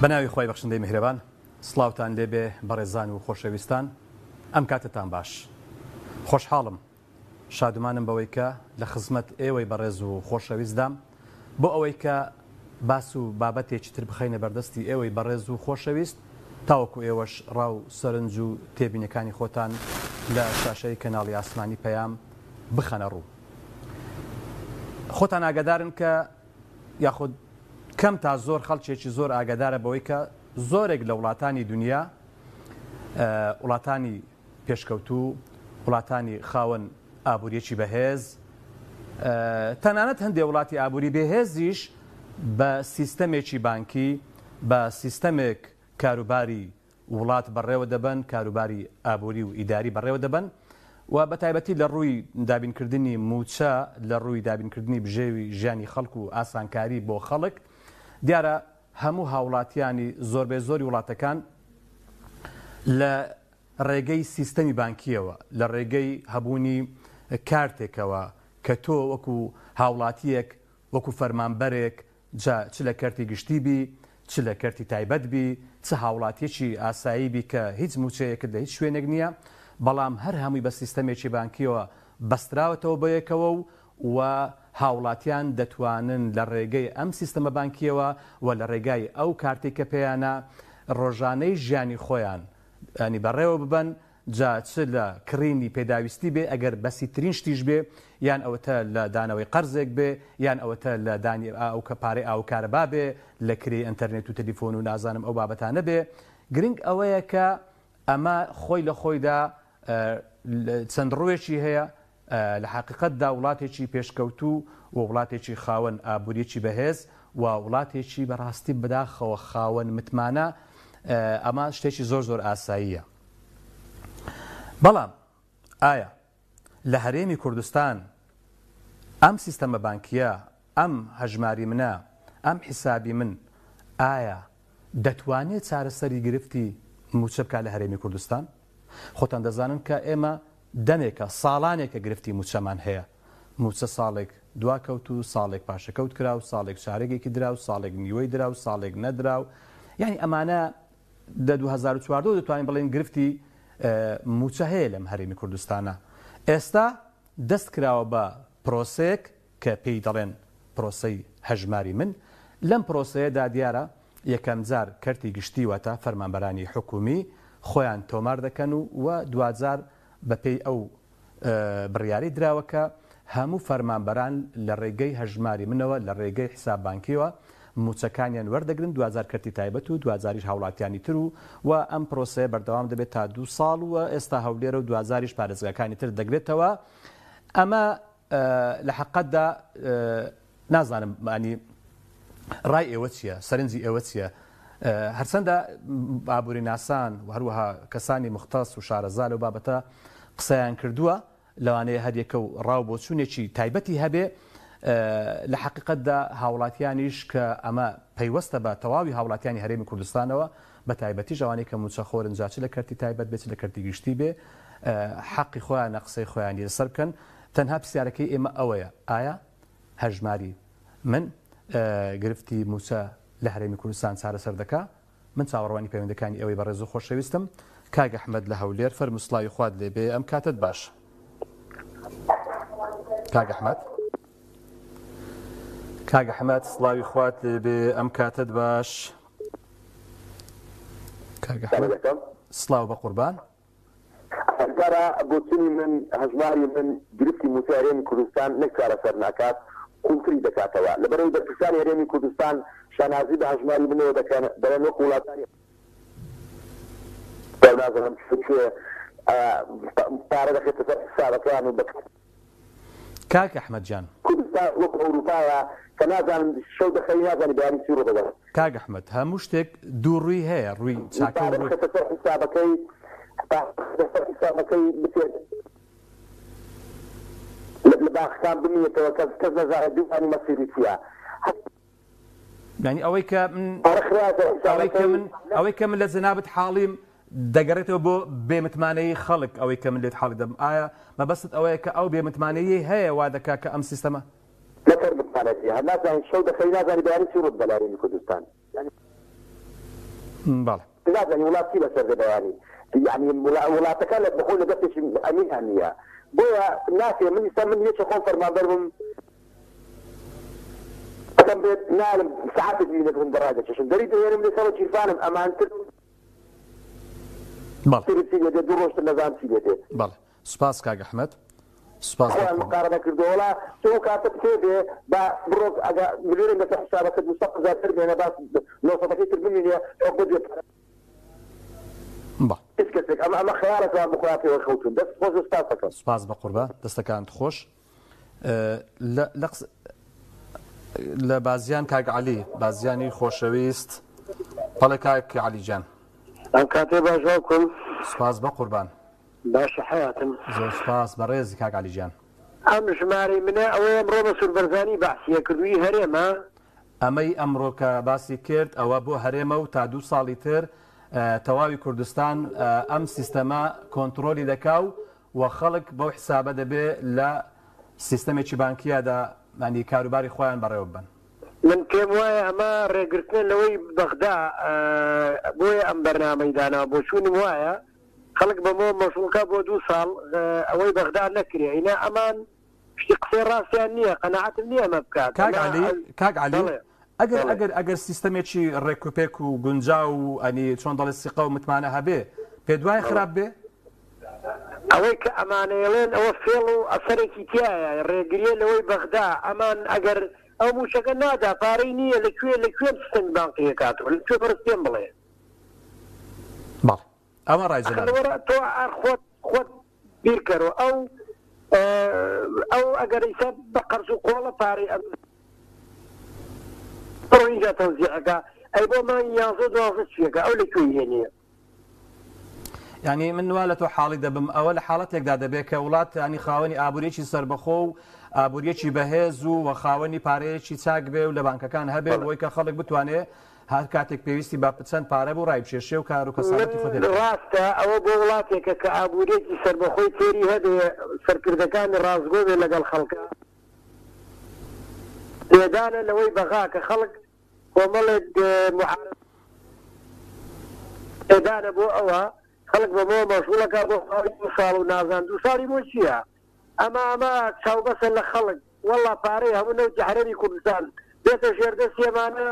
بەناوی خوای بەخشندەی میهرەبان سڵاوتان لێبێ بەڕێزان و خۆشەویستان ئەم کاتەتان باش خۆشحاڵم شادومانم بەوەی کە لە خزمەت ئێوەی بەڕێز و خۆشەویستدام بۆ ئەوەی کە باس و بابەتێکی تر بخەینە بەردەستی ئێوەی بەڕێز و خۆشەویست تاوەکو ئێوەش ڕا و سەرنج و تێبینەکانی خۆتان لە شاشەی کەناڵی ئاسمانی پەیام بخەنە ڕوو. خۆتان ئاگادارن کە یاخود کەم تا زۆر خەڵکێکی زۆر ئاگادارە بەوەی کە زۆرێک لە وڵاتانی دنیا وڵاتانی پێشکەوتوو، وڵاتانی خاوەن ئابوورییەکی بەهێز، تەنانەت هەندێ وڵاتی ئابووری بێهێزیش بە سیستەمێکی بانکی، بە سیستەمێک کاروباری وڵات بەڕێوە دەبەن، کاروباری ئابووری و ئیداری بەڕێوە دەبەن و بە تایبەتی لە ڕووی دابینکردنی مووچە، لە ڕووی دابینکردنی بژێوی ژیانی خەڵک و ئاسانکاری بۆ خەڵک، دیارە هەموو هاوڵاتیانی زۆربەی زۆری وڵاتەکان لە ڕێگەی سیستەمی بانکییەوە، لە ڕێگەی هەبوونی کارتێکەوە کە تۆ وەکو هاوڵاتییەک، وەکو فەرمانبەرێک، جا چ لە کەرتی گشتی بی، چ لە کەرتی تایبەت بی، چ هاوڵاتییەکی ئاسایی بی کە هیچ مووچەیەکت لە هیچ شوێنێک نییە، بەڵام هەر هەمووی بە سیستەمێکی بانکییەوە بەستراوەتەوە بەیەکەوە و و هاوڵاتیان دەتوانن لە ڕێگەی ئەم سیستەمە بانکییەوە و لە ڕێگای ئەو کارتەی کە پێیانە ڕۆژانەی ژیانی خۆیان ینی بەڕێوە ببەن جا چ لە کڕینی پێداویستی بێ ئەگەر بەسیترین شتیش بێ یان ئەوەتە لە دانەوەی قەرزێک بێ یان ئەوەتە لە دانی ئاو کە پارەی ئاو و کارەبا بێ لە کرێی ئەنتەرنێت و تەلیفۆن و نازانم ئەو بابەتانە بێ گرنگ ئەوەیە کە ئەمە خۆی لە خۆیدا چەند ڕووێکی هەیە لە حەقیقەتدا وڵاتێکی پێشکەوتوو و وڵاتێکی خاوەن ئابووریەکی بەهێز و وڵاتێکی بەڕاستی بەداخەوە خاوەن متمانە ئەمە شتێکی زۆر زۆر ئاساییە. بەڵام ئایا لە هەرێمی کوردستان ئەم سیستەمە بانکیە، ئەم هەژماری منە، ئەم حیسابی من ئایا دەتوانێت چارەسەری گرفتی مووچە بکات لە هەرێمی کوردستان؟ خۆتان دەزانن کە ئێمە دەمێکە، ساڵانێکە گرفتی مووچەمان هەیە. مووچە ساڵێک دواکەوت و ساڵێک پاشەکەوت کرا و ساڵێک چارەگێکی درا و ساڵێک نیوەی درا و ساڵێک نەدرا و یانی ئەمانە لە 2014 دەتوانین بڵێین گرفتی مووچە هەیە لەم هەرێمی کوردستانە. ئێستا دەست کراوە بە پرۆسەیەک کە پێی دەڵێن پرۆسەی هەژماری من، لەم پرۆسەیەدا دیارە یەکەمجار کەرتی گشتی واتە فەرمانبەرانی حکومی خۆیان تۆمار دەکەن و و دواجار بەپێی ئەو بڕیارەی دراوە کە هەموو فەرمانبەران لە ڕێگەی هەژماری منەوە لە ڕێگەی حیساب بانکیەوە موچەکانیان وەردەگرن دواجار کەرتی تایبەت و دواجاریش هاوڵاتیانی تر و و ئەم پرۆسەیە بەردەوام دەبێت تا دوو ساڵ و ئێستا هەولێرە و دواجاریش پارێزگاکانی تر دەگرێتەوە ئەمە لە حەقەتدا نازانم مانی ڕای ئێوە چییە سەرنجی ئێوە چییە هەرچەندە ئابووری ناسان و هەروەها کەسانی مختص و شارەزا لەو بابەتە قسەیان کردووە لەوانەیە هەریەکە و ڕاو بۆچوونێکی تایبەتی هەبێ لە حقیقتدا هاوڵاتیانیش کە ئەمە پەیوەستە بە تەواوی هاوڵاتیانی هەرێمی کوردستانەوە بە تایبەتیش ئەوانەی کە مووچەخۆرن جا چ لە کەرتی تایبەت بێ چ لە کەرتی گشتی بێ حەقی خۆیانە قسەی خۆیانی لەسەر بکەن تەنها پرسیارەکەی ئێمە ئەوەیە ئایا هەژماری من گرفتی مووچە لە هەرێمی کوردستان چارەسەر دەکا؟ من چاوەڕوانی پەیوەندەکانی ئێوەی بەڕێز و خۆشەویستم. کاک ئەحمەد لە هەولێر فەرموو سڵاوی خوات لێ بێ ئەم کاتەت باش. کاک ئەحمەد کاک ئەحمەد سڵاوی خوات لێ بێ ئەم کاتەت باش. کاک ئەحمەد سڵاو بە قوربان. هەزارە بۆچونی من هەژماری من گرفتی موچەی هەرێمی کوردستان نەک چارەسەر ناکات قوڵتری دەکاتەوە لەبەرئەوەی بەرپرسانی هەرێمی کوردستان شانازی بە هەژماری منەوە دەکەن دەڵێن وەکو وڵاتانی نازانم کوێ پارە دەخرێتە سەر حسابەکەیان و بە کاک ئەحمەد گیان. کوردستان وەکو ئەوروپایە کە نازانم شەو دەخەوی نازانی بەیانی چی ڕوودەدات. کاک ئەحمەد هەموو شتێک دوو ڕووی هەیە ڕووی چاکە و پارە ڕووی. بخەتە سەر حیسابەکەی پارە بخەتە سەر حیسابەکەی بچێت لە باخەکان بمینێتەوە کەس کەس نەزانێت دووانی مەسیری چیە. یانی ئەوەی کە من ئەوەی کە من ئەوەی کە من لە جەنابت حاڵیم دەگەڕێتەوە بۆ بێمتمانەیی خەڵک ئەوەی کە من لێت حاڵی دەبم ئایا مەبەستت ئەوەیە کە ئەو بێمتمانەیی هەیە وا دەکا کە ئەم سیستەمە لەسەر متمانە چیە هەر نازانین شەو دەخەوی نازانی بەیانی چی ڕوودەدا لە هەرێمی کوردستان. بەڵێ. نازانی وڵات چی بەسەر دێ بەیانی یەعنی وڵاتەکە لە بەخۆی لە دەستێکی ئەمینا نییە بۆیە ناکرێ من ئیستا من یەکێ خۆم فەرمانبەر بم بەم بێت نالم سەعاتێک بینە بم بەڕای دەچێشم دەری دەهێنم لەسەر گیرفانم ئەمانتر بەڵێ. تر چی لێ دێت دوو ڕۆژتر نەزانم چی لێ دێت. بەڵێ سوپاس کاک ئەحمەد سوپاس خۆیان بەقوربان. مقارەبە کردووە وەڵا تۆ ئەو کارتەت پێ بێ با بڕۆ ئەگە ملیۆنێک لەسەر حسابەکەت بوو 100 هەزار تر بهێنە با نۆسەدەکەی تر بمینێ حکومەت بێ پارە بەڵێ. هیچ کەسێک ئەمە ئەمە خەیاڵە کەوان بەخۆیان پێوە خەوتوون دەست خۆش و سوپاس دەکەم. سوپاس بەقوربان دەستەکانت خۆش. لە لە لە بازیان کاک عەلی بازیانی خۆشەویست بەڵێ کاک عەلی گیان. ئەم کاتێ باش باوکم. سوپاس بەقوربان. باشە حەیاتم. زۆر سوپاس بەڕێزی کاک عەلی گیان. ئەم ژمارەی منە ئەوەی ئەمڕۆ مەسرور بەرزانی بەعسی ئەکرد و ئی هەرێمە؟ ئەمەی ئەمڕۆ کە باسی کرد ئەوە بۆ هەرێمە و تا دوو ساڵی تر تەواوی کوردستان ئەم سیستەمە کۆنتڕۆلی دەکا و و خەڵک بەو حسابە دەبێ لە سیستەمێکی بانکییادا یانی کاروباری خۆیان بەڕێوە ببەن. من پێم وایە ئەمە ڕێگرتنە لەوەی بەغدا بۆیە ئەم بەرنامەی داناوە بۆچوونم وایە خەڵک بەمەوە مەشغوڵکا بۆ دوو ساڵ ئەوەی بەغدا نەکرێ ئینا ئەمان شتی قسەی ڕاستیان نییە قەناعەتم نییە ئەمە بکات کاک عەلی کاک عەلی ئەگەر ئەگەر ئەگەر سیستەمێکی ڕێک و پێک و گونجاو و ئەنی چۆن دەڵێ سیقە و متمانە هەبێ پێت وایە خراپ بێ؟ ئەوەی کە ئەمانەیەڵێن ئەوە فێڵ و ئەسەرێکی تیایە ڕێگریە لەوەی بەغدا ئەمان ئەگەر ئەو مووچەکە نادا پارەی نییە لە کوێ لە کوێم سیستەمی بانقی ئەکاتەوە لە کوێ بەڕێز پێم بڵێ. بەڵێ ئەوە ڕای جەنابت. ئەخر تۆ هەر خۆت خۆت بیرکەرۆ ئەو ئەو ئەگەر ئیسا بە قەرز و قۆڵە پارەی ئەم بڕۆ ئینجا تەوزیعەکە ئەی بۆ مانگی یانزە و دوازدە چیەکە ئەو لە کوێی هێنێ؟ یانی من وا لە تۆ حاڵی دەبم ئەوە لە حاڵەتێکدا دەبێت کە وڵات ینی خاوەنی ئابووریی سەربەخۆ و ئابووریەکی بەهێز و وە خاوەنی پارەیەکی چاک بێ و لە بانکەکان هەبێ بۆی کە خەڵک بتوانێ هەر کاتێک پێویستی بە چەند پارە بوو ڕایبکێشێ و کار و کەسابەتی خۆی پێ من بکات. ڕاستە ئەوە بۆ وڵاتێکە کە ئابووریەکی سەربەخۆی تێری هەبێ سەرکردەکانی ڕاستگۆ بێ لەگەڵ خەڵکا لێدانە لەوەی بەغا کە خەڵک کۆمەڵێک معارەزە لێدانە بۆ ئەوە خەڵک بەمەوە مەشغوڵەکا بۆ ماوەی دوو ساڵ و نازان دوو ساڵی بۆ چیە ئەمە ئەمە چاوبەسە لە خەڵک وەڵا پارەی هەموو نەوتی هەرێمی کوردستان بێتە ژێر دەستی ئەمانە.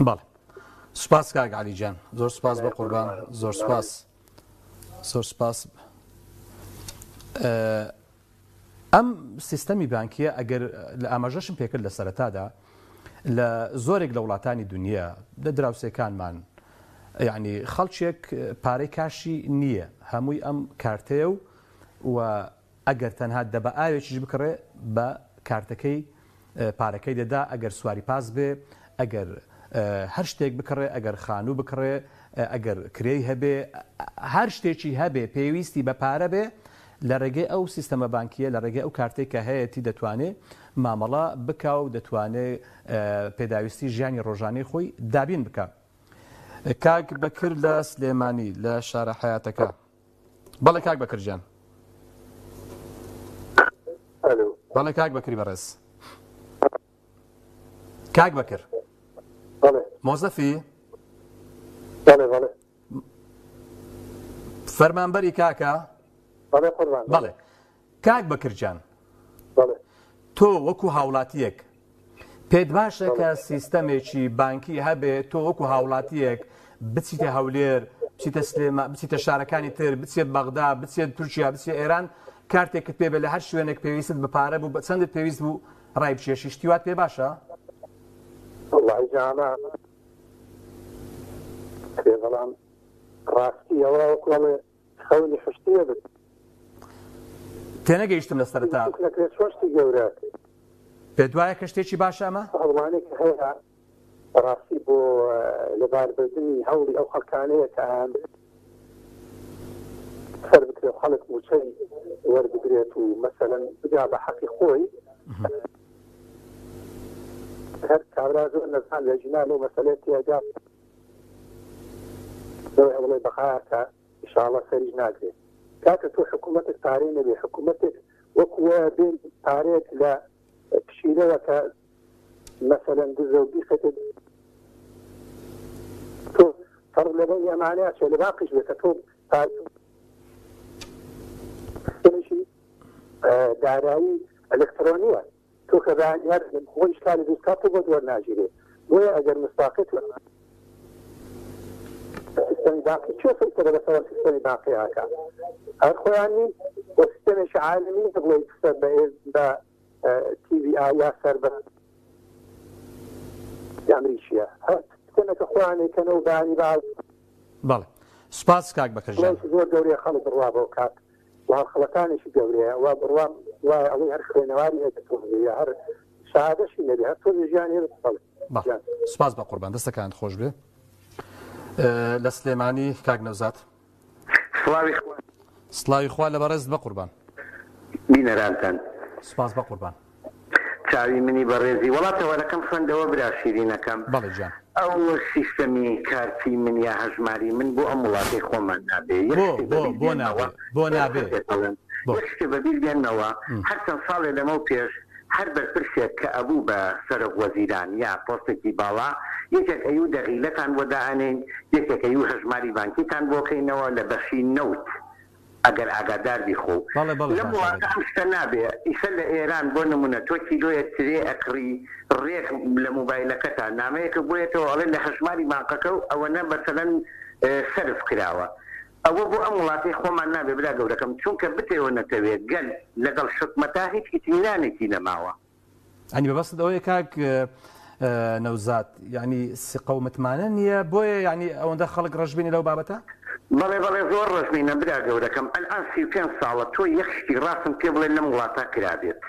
بەڵێ سوپاس کاک عەلی گیان زۆر سوپاس بە قوربان زۆر سوپاس زۆر سوپاس ئەم سیستەمی بانکیە ئەگەر لە ئاماژەشم پێکرد لە سەرەتادا لە زۆرێک لە وڵاتانی دنیا لە دراوسێکانمان یعنی خەڵکێک پارەی کاشی نییە هەمووی ئەم کارتەیە و و ئەگەر تەنها دەبە ئاوێکیش بکڕێ بە کارتەکەی پارەکەی دەدا، ئەگەر سواری پاس بێ، ئەگەر هەر شتێک بکڕێ، ئەگەر خانوو بکڕێ، ئەگەر کرێی هەبێ، هەر شتێکی هەبێ پێویستی بە پارە بێ، لە ڕێگەی ئەو سیستەمە بانکییە، لە ڕێگەی ئەو کارتەی کە هەیەتی دەتوانێ مامەڵە بکا و دەتوانێ پێداویستی ژیانی ڕۆژانەی خۆی دابین بکا. کاک بەکر لە سلێمانی لە شارە حەیاتەکە. بەڵێ کاک بەکر گیان. ئەلو. بەڵێ کاک بەکری بەڕێز. کاک بەکر. بەڵێ. مۆزەفی؟ بەڵێ بەڵێ. فەرمانبەری کاکە؟ بەڵێ قوربان. بەڵێ. کاک بەکر گیان. بەڵێ. تۆ وەکو هاوڵاتیەک پێت باشە کە سیستەمێکی بانکی هەبێ تۆ وەکو هاوڵاتیەک بچیتە هەولێر بچیتە سلێما بچیتە شارەکانی تر بچێت بەغدا بچێت تورکیا بچێت ئێران کارتێکت پێ بێ لە هەر شوێنێک پێویستت بە پارە بوو چەندت پێویست بوو ڕای بکێشی شتی وات پێ باشە؟ وەڵڵاهی جا ئەمە کرێ بەڵام ڕاستی ئەوە وەکو ئەڵێ خەونی حشتیە بێت. تێنەگەیشتم لە سەرەتا. بچوک نەکرێت چۆن شتی گەورە ئەکرێت. پێت وایە کە شتێکی باشە ئەمە؟ هەوڵانێک کە هەیە بەڕاستی بۆ لەباربردنی هەوڵی ئەو خەڵکانەیە کە ئەیانەوێت سەر بکرێت و خەڵک مووچەی وەربگرێت و مەسەلەن بگا بە حەقی خۆی. هەر کابرا زۆر نەزان لە ژنان لەو مەسەلەیە تێئەگا. لەوەی ئەوڵێ بەغایەکە ئیشاڵا سەریش ناگرێ کاکە تۆ حکومەتت پارەی نەبێ حکومەتێک وەکو وایە بێ پارەیەک لە پشیلەوە کە مەسەلەن دزە و بیخەتە. فەرق لە بەینی ئەمانەیا چیە لە باقیش بێ کە تۆ پارەی سیستەمێکی دارایی ئەلکترۆنیە تۆ کە بەیانی هەر خۆی ئیشکالی دروست کا تۆ بۆت وەرناگیرێ بۆیە ئەگەر مسداقیت لە سیستەمی بانقی کێ سەیتەرە بەسەر ئەم سیستەمی بانقی ئاکا هەر خۆیان نین و سیستەمێکی عالەمی نیە بڵێی سەر بە بە تی ڤی ئای یا سەر بە ئەمریکیە هەر سیستەمێکە خۆیان ئەیکەنەوە بەیانی بە بەڵێ سوپاس کاک بەکر گیان. هەڵەیەکی زۆر گەورەیە خەڵک بڕوا بەو کات و هەڵخڵەتانێکی گەورەیە و بڕوام وایە ئەوەی هەر خوێنەواری هەبێت تۆزێ یا هەر شەهادەشی نەبێ هەر تۆزێ ژیانی هەبێت بەڵێ بەڵێ گیان. سوپاس بەقوربان دەستەکانت خۆش بێ لە سلێمانی کاک نەوزاد. سڵاوی خوا. سڵاوی خوا لە بەڕێزت بەقوربان. بینەرانتان. سوپاس بەقوربان. چاوی منی بەڕێزی. وەڵا تەوەرەکەم خوێندەوە برا شیرینەکەم. بەڵێ گیان. ئەو سیستەمی کارتی من یا هەژماری من بۆ ئەم وڵاتەی خۆمان نابێ. یەک بۆ شتێ بۆ بەبیر بۆ بێنمەوە نابێ بۆ یەک نابێ شتێ پێت ئەڵێم بۆ. یەک شتێ بەبیر بێنمەوە هەر چەند ساڵێ لەمەو پێش هەر بەرپرسێک کە ئەبوو بە سەرۆک وەزیران یا پۆستێکی باڵا یەکێک ئەیوو دەغیلەتان بۆ دائەنێین یەکێک ئەیوو هەژماری بانکیتان بۆ کەینەوە لە بەشی نەوت ئەگەر ئاگادار بی خۆو بەڵێ بەڵێ لەم باش وڵاتە ئاگادارم. ئەم شتە نابێ ئیسە لە ئێران بۆ نمونە تۆ کیلۆیەک ترێ ئەکڕی ڕێک لە موبایلەکەتا نامەیەکت بۆ یەتەوە ئەڵێ لە هەژماری بانقەکەو ئەوەنە مەسەلەن سەرف کراوە ئەوە بۆ ئەم وڵاتەی خۆمان نابێ برا گەورەکەم چونکە بتەوێ نەتەوێ گەل لەگەڵ حکومەتا هیچ ئیتمینانێکی نەماوە. یانی مەبەستت ئەوەیە کاک نەوزاد یانی سقە و متمانە نییە بۆیە یانی ئەوەندە خەڵک ڕەشبینە لەو بابەتە؟ بەڵێ بەڵێ زۆر ڕەشبینە برا گەورەکەم ئەلئان 35 ساڵە تۆ یەک شتی ڕاستم پێ بڵێ لەم وڵاتە کرابێت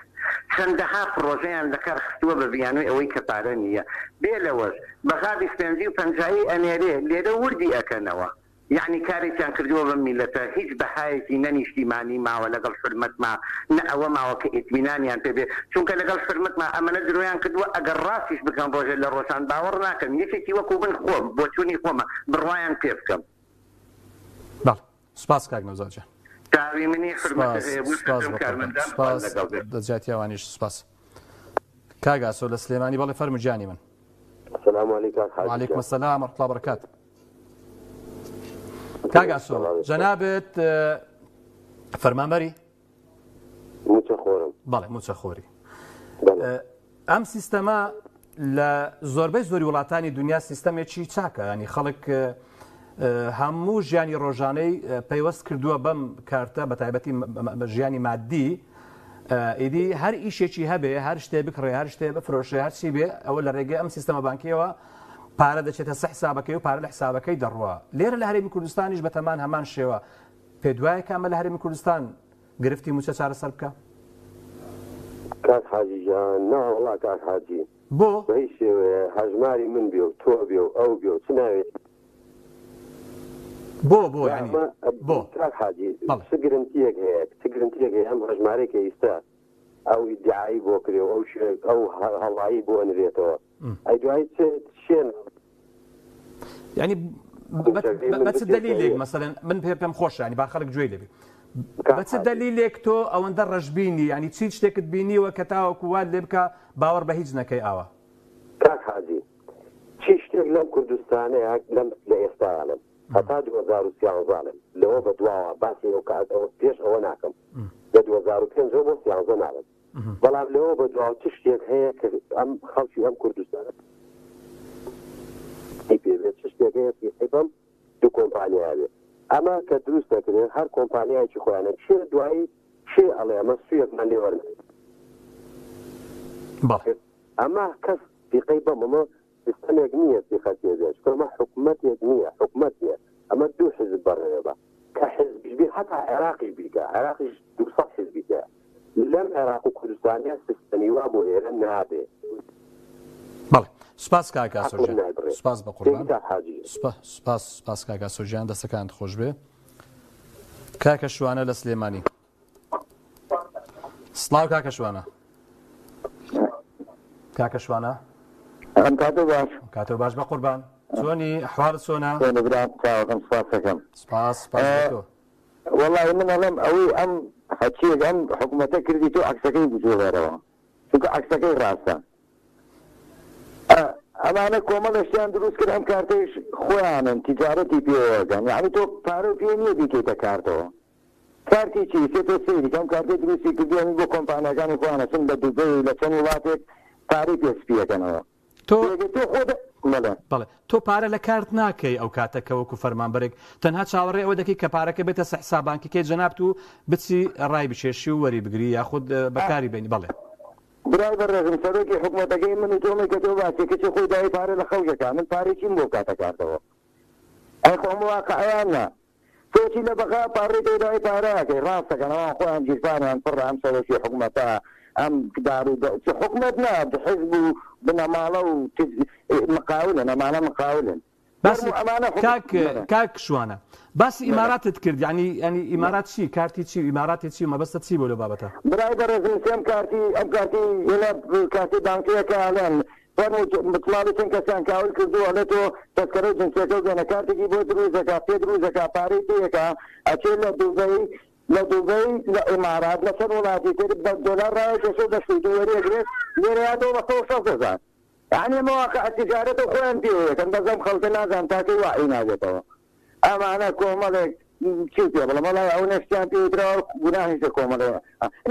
چەندەها پڕۆژەیان لەکار خستووە بە بیانووی ئەوەی کە پارە نییە بێ لەوەش بەغا 20 پێنجی و پەنجایی ئەنێرێ لێرە وردی ئەکەنەوە یەعنی کارێکیان کردووە بەم میللەتە هیچ بەهایەکی نە نیشتیمانی ماوە لەگەڵ حورمەتما نە ئەوە ماوە کە ئیتمینانیان پێ بێ چونکە لەگەڵ حورمەتما ئەمەنە درۆیان کردووە ئەگەر ڕاستیش بکەن ڕۆژێ لە ڕۆژان باوەڕ ناکەم یەکێکی وەکو من خۆم بۆچوونی خۆمە بڕوایان پێ بکەم. بەڵێ سوپاس کاک نەوزاد گیان. چاوی منی حورمەتت سوپاس هەیە بۆ سوپاس سەرجەم بەقوربان کارمەندان خوات سوپاس لەگەڵ بێت. دە جیاتی ئەوانیش سوپاس. کاک ئاسۆ لە سلێمانی بەڵێ فەرموو گیانی من. سلام علیک کاک حاجی وعلیکم گیان. السلام ورحمة الله وبرکاته. کاک ئاسۆ جەنابت فەرمانبەری؟ موچەخۆرم. بەڵێ موچەخۆری. ئەم سیستەمە لە زۆربەی زۆری وڵاتانی دنیا سیستەمێکی چاکە ینی خەڵک هەموو ژیانی ڕۆژانەی پەیوەست کردووە بەم کارتە بە تایبەتی ژیانی مادی ئیدی هەر ئیشێکی هەبێ هەر شتێ بکڕێ هەر شتێ بفرۆشێ هەرچی بێ ئەوە لە ڕێگەی ئەم سیستەمە بانکیەوە پارە دەچێتە سە حسابەکەی و پارە لە حسابەکەی دەڕوا لێرە لە هەرێمی کوردستانیش بەتەمان هەمان شێوە پێدوایە کامە لە هەرێمی کوردستان گرفتی موچە چارەسەر بکە؟ کاک حاجی گیان نا وەڵا کاک حاجی بۆ؟ بە هیچ شێوەیە هەژماری من بێ و تۆ بێ و ئەو بێ و چ ناوێکی بۆ بۆ یانی بۆ؟ کاک حاجی بەڵێ. چ گرنتیەک هەیە چ گرنتیەک هەیە ئەم هەژمارەی کە ئیستا ئەو ئیدعایی بۆ کرێ و ئەو شێ ئەو هەڵایی بۆ ئەنرێتەوە ئەی دوایی چ شێن یعنی بە چ دەلیلێک مەسەلەن من پێ پێم خۆشە ینی با خەڵک گوێی لێبێ بە چ دەلیلێک تۆ ئەوەندە ڕەشبینی ینی چی شتێکت بینیوە کە تاوەکو وات لێ بکە باوەڕ بە هیچ نەکەی ئاوا کاک حاجی چی شتێک لەم کوردستانەیە لەم لە ئێستایانم هەتا 2013 ڵێم لەوە بە دواوە باسی ئەو کات ئەوە پێش ئەوە ناکەم لە 2005 بۆ 13 ناڵم بەڵام لەوە بە دواوە چ شتێک هەیە کە ئەم خەڵکی ئەم کوردستانە پێ بێت چ شتێک هەیە سیحی بەم دوو کۆمپانیایە بێ ئەمە کە دروست دەکرێت هەر کۆمپانیایەکی خۆیانە کێ دوایی کێ ئەڵێ ئەمە سویەکمان لێ وەرنەگرت بەڵێ. ئەمە کەس سیقەی بەم ئەمە سیستەمێک نییە سیقەت پێ بێت چونکە ئەمە حکومەتێک نییە حکومەت نییە ئەمە دوو حیزب بەڕێوە بە کە حیزبیش بی هەتا عێراقیش بیکە عێراقیش 200 حیزبی تیایە لەم عێراق و کوردستانە سیستەمی وا بۆ ئێرە نابێ. بەڵێ سوپاس کاک ئاسۆ عەقڵم گیان نایبڕێ. سوپاس بە قوربان تێکی کاک حاجی. سوپاس سوپاس کاک ئاسۆ گیان دەستەکانت خۆش بێ کاکە شوانە لە سلێمانی سڵاو کاکە شوانە کاکە شوانە ئەم کاتە باش کاتەوە باش بە قوربان چۆنی حوالت چۆنە چۆنە برام چاوەکەم سوپاسەکەم سپاس سپاس بۆ تۆ وەڵی من ئەڵێم ئەوەی ئەم هەچیەک ئەم حکوومەتە کردی تۆ عەکسەکەی بجوڵێرەوە چونکە عەکسەکەی ڕاستە. ئەمانە کۆمەڵێ شتیان دروست کرد ئەم کارتەیش خۆیانن تیجارەتی پێوە ئەکەن یەعنی تۆ پارەو پێ نیە بیکەیتە کارتەوە کارتی چی سێ تۆ سەیری کە ئەم کارتەی دروستی کردوە ئەمی بۆ کۆمپانیاکانی خۆیان ئەچن لە دوبەی و لە چەند وڵاتێک پارەی پێ سپی ئەکەنەوە تۆ تێگەی تۆ خۆت بەڵێ. بەڵێ تۆ پارە لە کارت ناکەی ئەو کاتە کە وەکو فەرمانبەرێک تەنها چاوەڕێی ئەوە دەکەی کە پارەکە بێتە سەر حساب بانکیکەی جەنابت و بچی ڕای بکێشی و وەری بگری یاخود بەکاری بێنی بەڵێ. برای بەڕێزم سەرۆکی حکومەتەکەی من و تۆمەی کە تۆ باسی کچی خۆی داوای پارە لە خەڵک ئەکا من پارەی چیم بۆ بکاتە کارتەوە ئەی خۆ ئەمە واقعە یان نا تۆ چی لە بەغا پاڕێیتەوە داوای پارە ئەکەی ڕاست دەکەن ئەوان خۆیان گیرفانیان پڕە ئەم سەرۆکی حکومەتە ئەم دارو چ حکومەت نا حزب و بنەماڵە و مقاولن ئەمانە مقاولن باسی کاک کاک شوانە باسی ئیماراتت کرد یعنی ینی ئیمارات چی کارتی چی و ئیماراتی چی و مەبەستە چی بۆ لەو بابەتە؟ برای بەڕێزم سێم کارتی ئەم کارتی هێنا کارتی بانقیە کە ئەڵێن فەرموو متماڵی چەند کەسیان کاول کردووە ئەڵێ تۆ تەسکەرە و جنسیەکە و بێنە کارتێکی بۆ دروست دەکا پێ دروست دەکا پارەی پێ ئەکا ئەچێ لە دوبەی لە دوبەی لە ئیمارات لە چەند وڵاتی تر بە دۆلار ڕایەکێشێ و بە سوودی وەریئەگرێت لێرە یاتەوە بە 160 هەزار یەعنی ئەمە واقع تیجارەتە و خۆیان پێوە یەکەن بەس ئەم خەڵکە نازانم تا کەی وەعی نابێتەوە ئەمانە کۆمەڵێک چی پێ بڵێم وەڵای ئەونە شتیان پێ وتراوە گوناهیشە کۆمەڵێ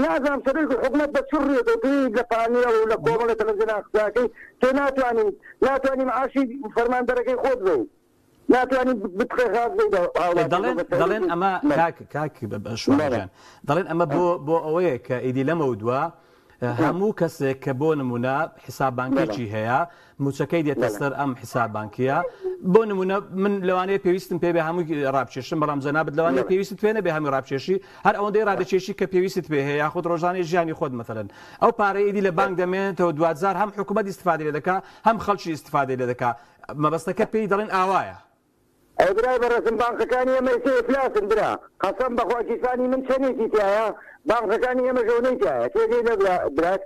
نازانم سەرۆکی حکومەت بە چ ڕوویەکەوە تۆی لە پانێڵ و لە کۆمەڵێ تەلەفزیۆنان قسە ئەکەی تۆ ناتوانی ناتوانی معاشی فەرمانبەرەکەی خۆت بەی ناتوانی بتخێ غاز بەی بە هاوڵاتی دەڵێن بە دەڵێن سەرۆکی ئەمە بەلێ کاک کاک شوانە بەلێ گیان دەڵێن ئەمە بۆ بۆ ئەوەیە کە ئیدی لەمەودوا هەموو کەسێک کە بۆ نمونە حیساب بەلێ بانکیی هەیە موچەکەی دێتە بەلێ سەر ئەم حیساب بانکیە بۆ نمونە من لەوانەیە پێویستم پێ بێ هەمووی ڕابکێشم بەڵام جەنابت لەوانەیە بەلێ پێویستت پێ نەبێ هەمووی ڕابکێشی هەر ئەوەندەی ڕادەکێشی کە پێویستت پێ هەیە یاخود ڕۆژانەی ژیانی خۆت مەسەلەن ئەو پارەیە ئیدی لە بانک دەمێنێتەوە دواجار هەم حکومەت ئیستفادەی لێ دەکا هەم خەڵکی ئیستفادەی لێ دەکا مەبەستەکە پێی دەڵێن ئاوایە. ئەی برای بەڕێزم بانقەکانی ئێمە ئیستا ئیفلاسن برا قەسەم بەخوا گیرفانی من چەنێکی تیایە بانقەکانی ئێمەش ئەونەی تیایە تێگەی لە براک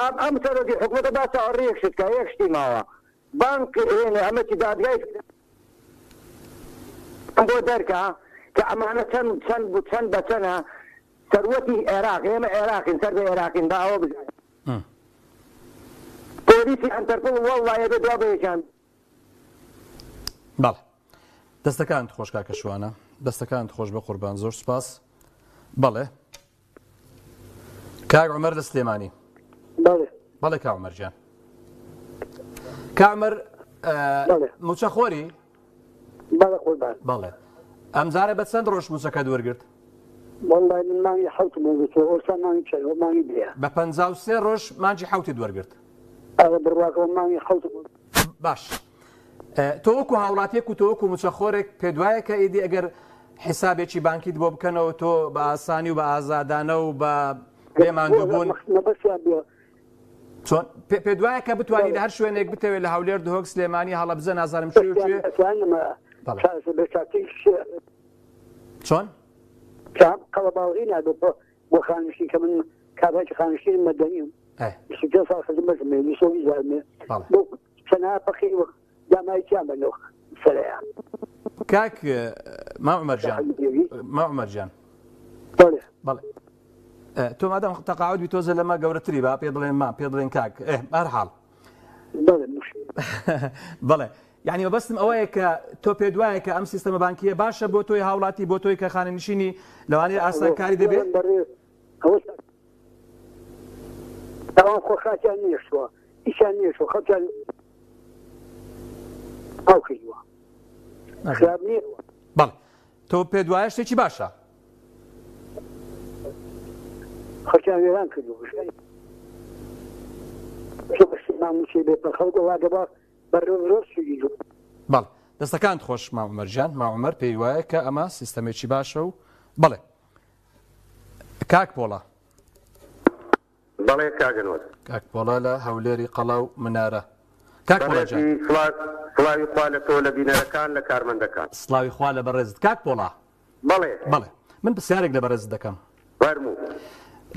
ئەم ئەم سەرۆکی حکومەتە با چاوەڕێی یەک شت کا یەک شتی ماوە بانق هێنێ ئەمە چی دادگای بۆ دەرکا کە ئەمانە چەند چەند چەند بە چەنە سەروەتی عێراق ئێمە عێراقین سەر بە عێراقین با ئەوە بزانین پۆلیسی ئەنتەرپڵ وەڵڵا ئەبێ دوا بە یەکیان بەڵێ دەستەکانت خۆش کاکە شوانە دەستەکانت خۆش بە قوربان زۆر سپاس بەڵێ کاک عمر لە سلێمانی بەڵێ بەڵێ کا عمر گیان کا عمر موچە خۆری بەڵێ قوربان بەڵێ ئەمجارە بە چەند ڕۆژ موچەکەت وەرگرت وەڵڵای من مانگی حەوتم وەرگرتووە ئێستا مانگی چەند ئەوە مانگی دەیە بە 53 ڕۆژ مانگی حەوتت وەرگرت ئەوە بڕواکەوە مانگی حەوتم باش تۆ وەکو هاوڵاتیەک و تۆ وەکو موچەخۆرێک پێدوایە کە ئیدی ئەگەر حیسابێکی بانکیت بۆ بکەنەوە تۆ بە ئاسانی و بە ئازادانە و بە بێ ماندووبوون مەبەستیان بووە چۆن پێت وایە کە بتوانی لە هەر شوێنێک بتەوێت لە هەولێر دهۆک سلێمانی هەڵەبجە نازانم کوێ و کوێ چۆن قەڵەباڵغی نابێت بۆ خانشین کە من کابراکی خانشین مەدەنیم ساڵ خزمەتم هەیە بۆ چەنها فەقیر وەک داماوی تیان بە لەو سەرەیە. کاک مام عومەر گیان مام عومەر گیان بەڵێ بەڵێ تۆ مادام تەقاعد بی تۆزە لەمە گەورەتری با پێ بڵێن مام پێ بڵێن کاک ئێ هەر حاڵ بەڵێ بەڵێ یعنی مەبەستم ئەوەیە کە تۆ پێ دوایە کە ئەم سیستەمە بانکیە باشە بۆ تۆی هاوڵاتی بۆ تۆی کە خانەنشینی لەوانەیە ئاسانکاری دەبێت ئەوە ئەوان خۆ خاکیان نێشتووە ئیشیان نێشتووە خەڵکیان ئاو کردووە خراپ نییە بەڵێ تۆ پێت وایە شتێکی باشە خەڵکیان وێران کردووە ماموچەی بێ خەڵک وڵا دەبا بەڕێوە سوودی بەڵێ دەستەکانت خۆش مام عومەر گیان مام عومەر پێی وایە کە ئەمە سیستەمێکی باشە و بەڵێ کاک پۆڵا. بەڵێ کاک ئەنوەر. کاک پۆڵا لە هەولێری قەڵا و منارە. کاک پۆڵا گیان. بەڕێزی سڵاوی خوا لە تۆ لە بینەرەکان لە کارمەندەکان. سڵاوی خوا لە بەڕێزت کاک پۆڵا. بەڵێ. بەڵێ من پرسیارێک لە بەڕێزت دەکەم. فەرموو.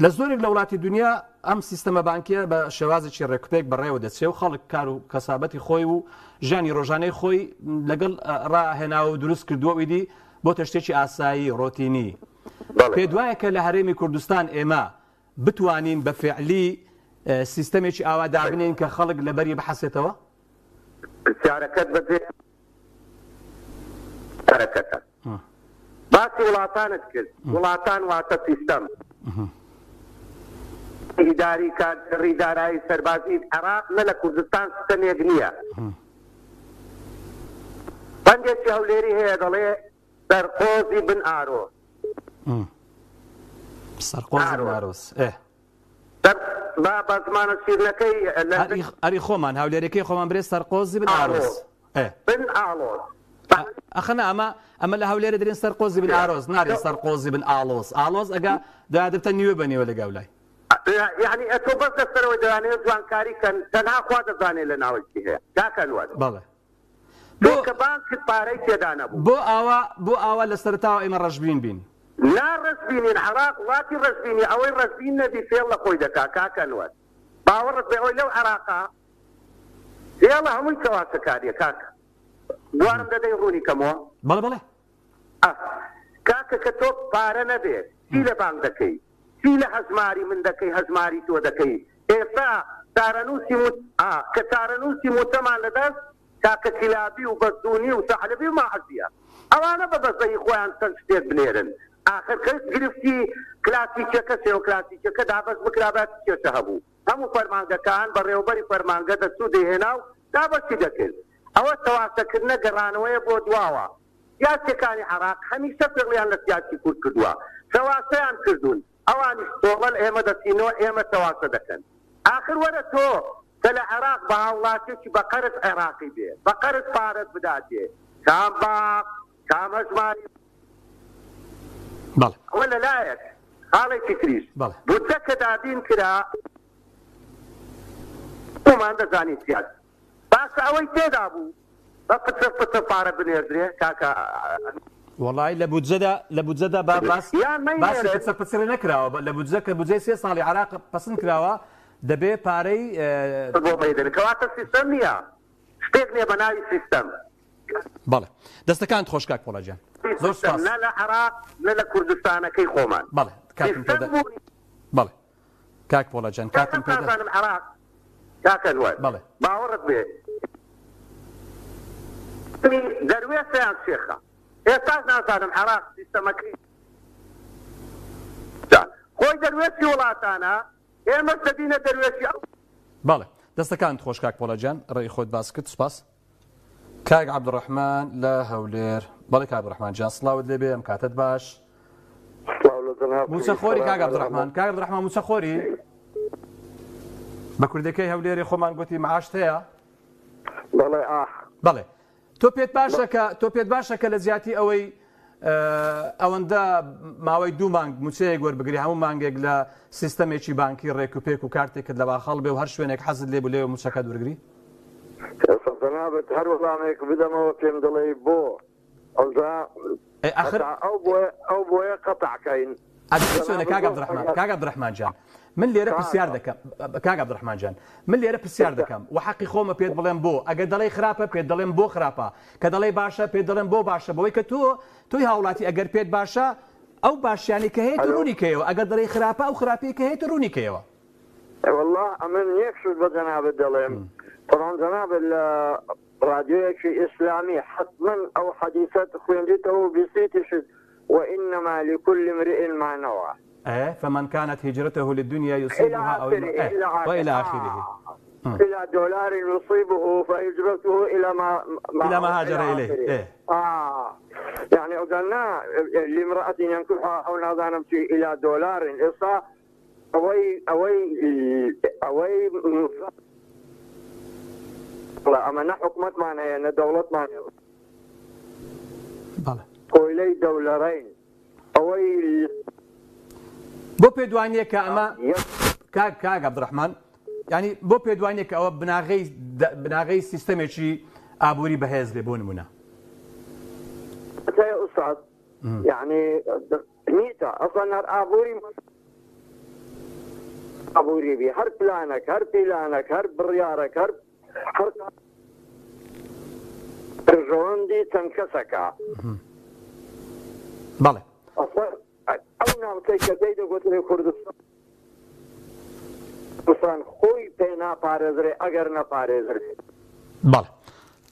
لە زۆرێک لە وڵاتی دونیا ئەم سیستەمە بانکیە بە شێوازێکی ڕێکوپێک بەڕێوە دەچێ و خەڵک کار و کەسابەتی خۆی و ژیانی ڕۆژانەی خۆی لەگەڵ ڕاهێناوە و دروست کردووە و ئیدی بۆتە شتێکی ئاسایی، ڕۆتینی. پێت وایە کە لە هەرێمی کوردستان ئێمە بتوانین بە فێعلی سیستەمێکی ئاوا دابنێین کە خەڵک لەبەری بحەسێتەوە؟ پرسیارەکەت بەجێ پرسیارەکەتە. باسی وڵاتانت کرد، وڵاتان واتە سیستەم. ئیداری، کادڕی، دارایی، سەربازی، عێراق نە لە کوردستان ستەمێک نییە. بەندێکی هەولێری هەیە دەڵێ سەرقۆزی بن ئارۆز. سەرقۆزی بن ئارۆز. ئێ. با بە زمانە شیرنەکەی لە ئەری خۆمان هەولێرەکەی خۆمان برێ سەرقۆزی بن ئارۆز. بن ئاڵۆز. ئەخە نا ئەمە ئەمە لە هەولێرە درێن سەر قۆزی بن ئارۆز نارێن سەر قۆزی بن ئاڵۆز ئاڵۆز ئەگا دادرتە نیوە بە نیوە لە گاولای. یەعنی ئەتۆ بەس لەسەرەوەی دەیانەوێت جوانکاری کەن تەنها خوا دەزانێت لە ناوەی چی هەیە کاک ئەنوەر. بەڵێ. بۆ کە بانکت پارەی تێدا نەبوو. بۆ ئاوا بۆ ئاوا لە سەرەتاوە ئێمە ڕەشبین بین. نا ڕەشبینین عێراق وڵاتی ڕەشبینی ئەوەی ڕەشبین نەبی فێڵ لە خۆی دەکا کاک ئەنوەر باوەڕت بێ ئەوەی لەو عێراقە فێڵە هەمووی چەواشەکاریە کاکە بوارم دەدەی ڕوونی کەمەوە؟ بەڵێ بەڵێ. ئەه کاکە کە تۆ پارە نەبێ چی لە بانک دەکەی چی لە هەژماری من دەکەی هەژماری تۆ دەکەی ئێستا چارەنووسی موچ ئا کە چارەنووسی موچەمان لە دەست کاکە کیلابی و بەزدونی و سەعلەبی و ماعزیە ئەوانە بە بەزەیی خۆیان چەند شتێک بنێرن ئاخر کەس گرفتی کلاسیکیەکە شێوە کلاسیکیەکە دابەش بکرابا چ کێشە هەبوو هەموو فەرمانگەکان، بەڕێوەبەری فەرمانگە دەچوو دەیهێنا و دابەشی دەکرد. ئەوە چەواشەکردنە گەڕانەوەیە بۆ دواوە. سیاسیەکانی عێراق هەمیشە فێڵیان لە سیاسی کورد کردووە. چەواشەیان کردوون. ئەوانیش تۆڵە لە ئێمە دەسینەوە، ئێمە چەواشە دەکەن. ئاخر وەرە تۆ کە لە عێراق بە هاوڵاتیەکی بە قەرز عێراقی بێ، بە قەرز پارەت بداتێ، کام باق، کام هەژماری. بەڵێ. ئەوە لە لایەک، خاڵێکی تریش، بەڵێ. بودجە کە دابین کرا، خۆمان دەزانین سیاسی باشە ئەوەی تێدا بوو بە پچڕ پچڕ پارە بنێردرێ کاکە ئەمیر. وەڵایی لە بودجەدا لە بودجەدا با باس یان باسی مەینێرن. پچڕ پچڕی نەکراوە لە بودجە کە بودجەی سێ ساڵی عێراق پەسند کراوە دەبێ پارەی. بۆ مەیدن کەواتە سیستەم نییە شتێک نییە بە ناوی سیستەم. بەڵێ دەستەکانت خۆش کاک پۆڵا گیان زۆر سوپاس. نە لە عێراق نە لە کوردستانەکەی خۆمان. بەڵێ کاتم پێدا بەڵێ کاک پۆڵا گیان کاتم پێدا. نازانم عێراق کاک ئەنوەر بەڵێ باوەڕت بێ دەروێشە یان شێخە ئێستاش نازانم عێراق سیستەمەکەی خۆی دەروێشی وڵاتانە ئێمەش دەبینە دەروێشی ئەو. بەڵێ دەستەکانت خۆش کاک پۆڵا گیان ڕێی خۆت باس کرد سوپاس. کاک عەبدولڕەحمان لە هەولێر. بەڵێ کاک عەبدولڕەحمان گیان سڵاوت لێبێ ئەم کاتەت باش. سڵاو لە جەنابت موچە خۆری کاک عەبدولڕەحمان کاک عەبدولڕەحمان موچە خۆری بە کوردەکەی هەولێرێ خۆمان گوتی معاشت هەیە؟ بەڵێ ئاخ. بەڵێ تۆ پێت باشە کە تۆ پێت باشە کە لە جیاتی ئەوەی ئەوەندە ماوەی دوو مانگ موچەیەک وەربگری هەموو مانگێک لە سیستەمێکی بانکی ڕێک و پێک و کارتێکت لە باخەڵ بێ و هەر شوێنێک حەزت لێ بوو لێوە موچەکەت وەرگری؟ ئێستا جەنابت هەر وەڵامێک بدەمەوە پێم دەڵێی بۆ ئەوجا ئەی ئاخر هەتا ئەو بۆیە ئەو بۆیە قەتع کەین ئەدی چۆنە جەنابت کاک زۆر عەبدولڕەحمان کاک عەبدولڕەحمان جان من لێرە پرسیار دەکەم کاک عەبدولڕەحمان جان من لێرە پرسیار دەکەم و حەقی خۆمە پێت بڵێم بۆ ئەگەر دەڵێی خراپە پێت دەڵێم بۆ خراپە کە دەڵێی باشە پێت دەڵێم بۆ باشە بەوەی کە تۆ تۆی هاوڵاتی ئەگەر پێت باشە ئەو باشیانەی کە هەیە ڕوونی کەیەوە ئەگەر دەڵێی خراپە ئەو خراپەی کە هەیە ڕوونی کەیەوە. وەڵا ئەمن یەک شت بە جەنابت دەڵێم تەبعەن جەنابت لە ڕادیۆیەکی ئیسلامی حەتمەن ئەو حەدیسەت خوێندیتەوە و بیستیتیشت وانما لکل امرئ ما نوی. ئێ فمن کانت هجرته للدنیا یصیبها او الى امرأة والى آخره الى دولار يصيبه فهجرته الى ما الى ما هاجر اليه ئێ. آه يعني ئەوجا نا لامرأة ينكحها او نازانم چی الى دولار ئێستا ئەوەی ئەوەی ئەوەی ئەمە نە حکومەتمان هەیە نە دەوڵەتمان هەیە بەڵێ. کۆیلەی دەولەرەین ئەوەی. بۆ پێت وانیە کە ئەمە کاک کاک عەبدولڕەحمان یانی بۆ پێت وانیە کە ئەوە بناغەی بناغەی سیستەمێکی ئابووری بەهێز بێ بۆ نمونە؟ ئوستاز یعنی نیتە ئەسڵەن هەر ئابووری ئابووری بی هەر پلانەک هەر پیلانەک هەر بڕیارەک هەر هەر بەرژەوەندی چەند کەسەکە. بەڵێ. ئەسڵەن ئەو ناوچەی کە پێی دەگوترێ کوردستان کوردستان خۆی پێ ناپارێزرێ ئەگەر نەپارێزرێ. بەڵێ.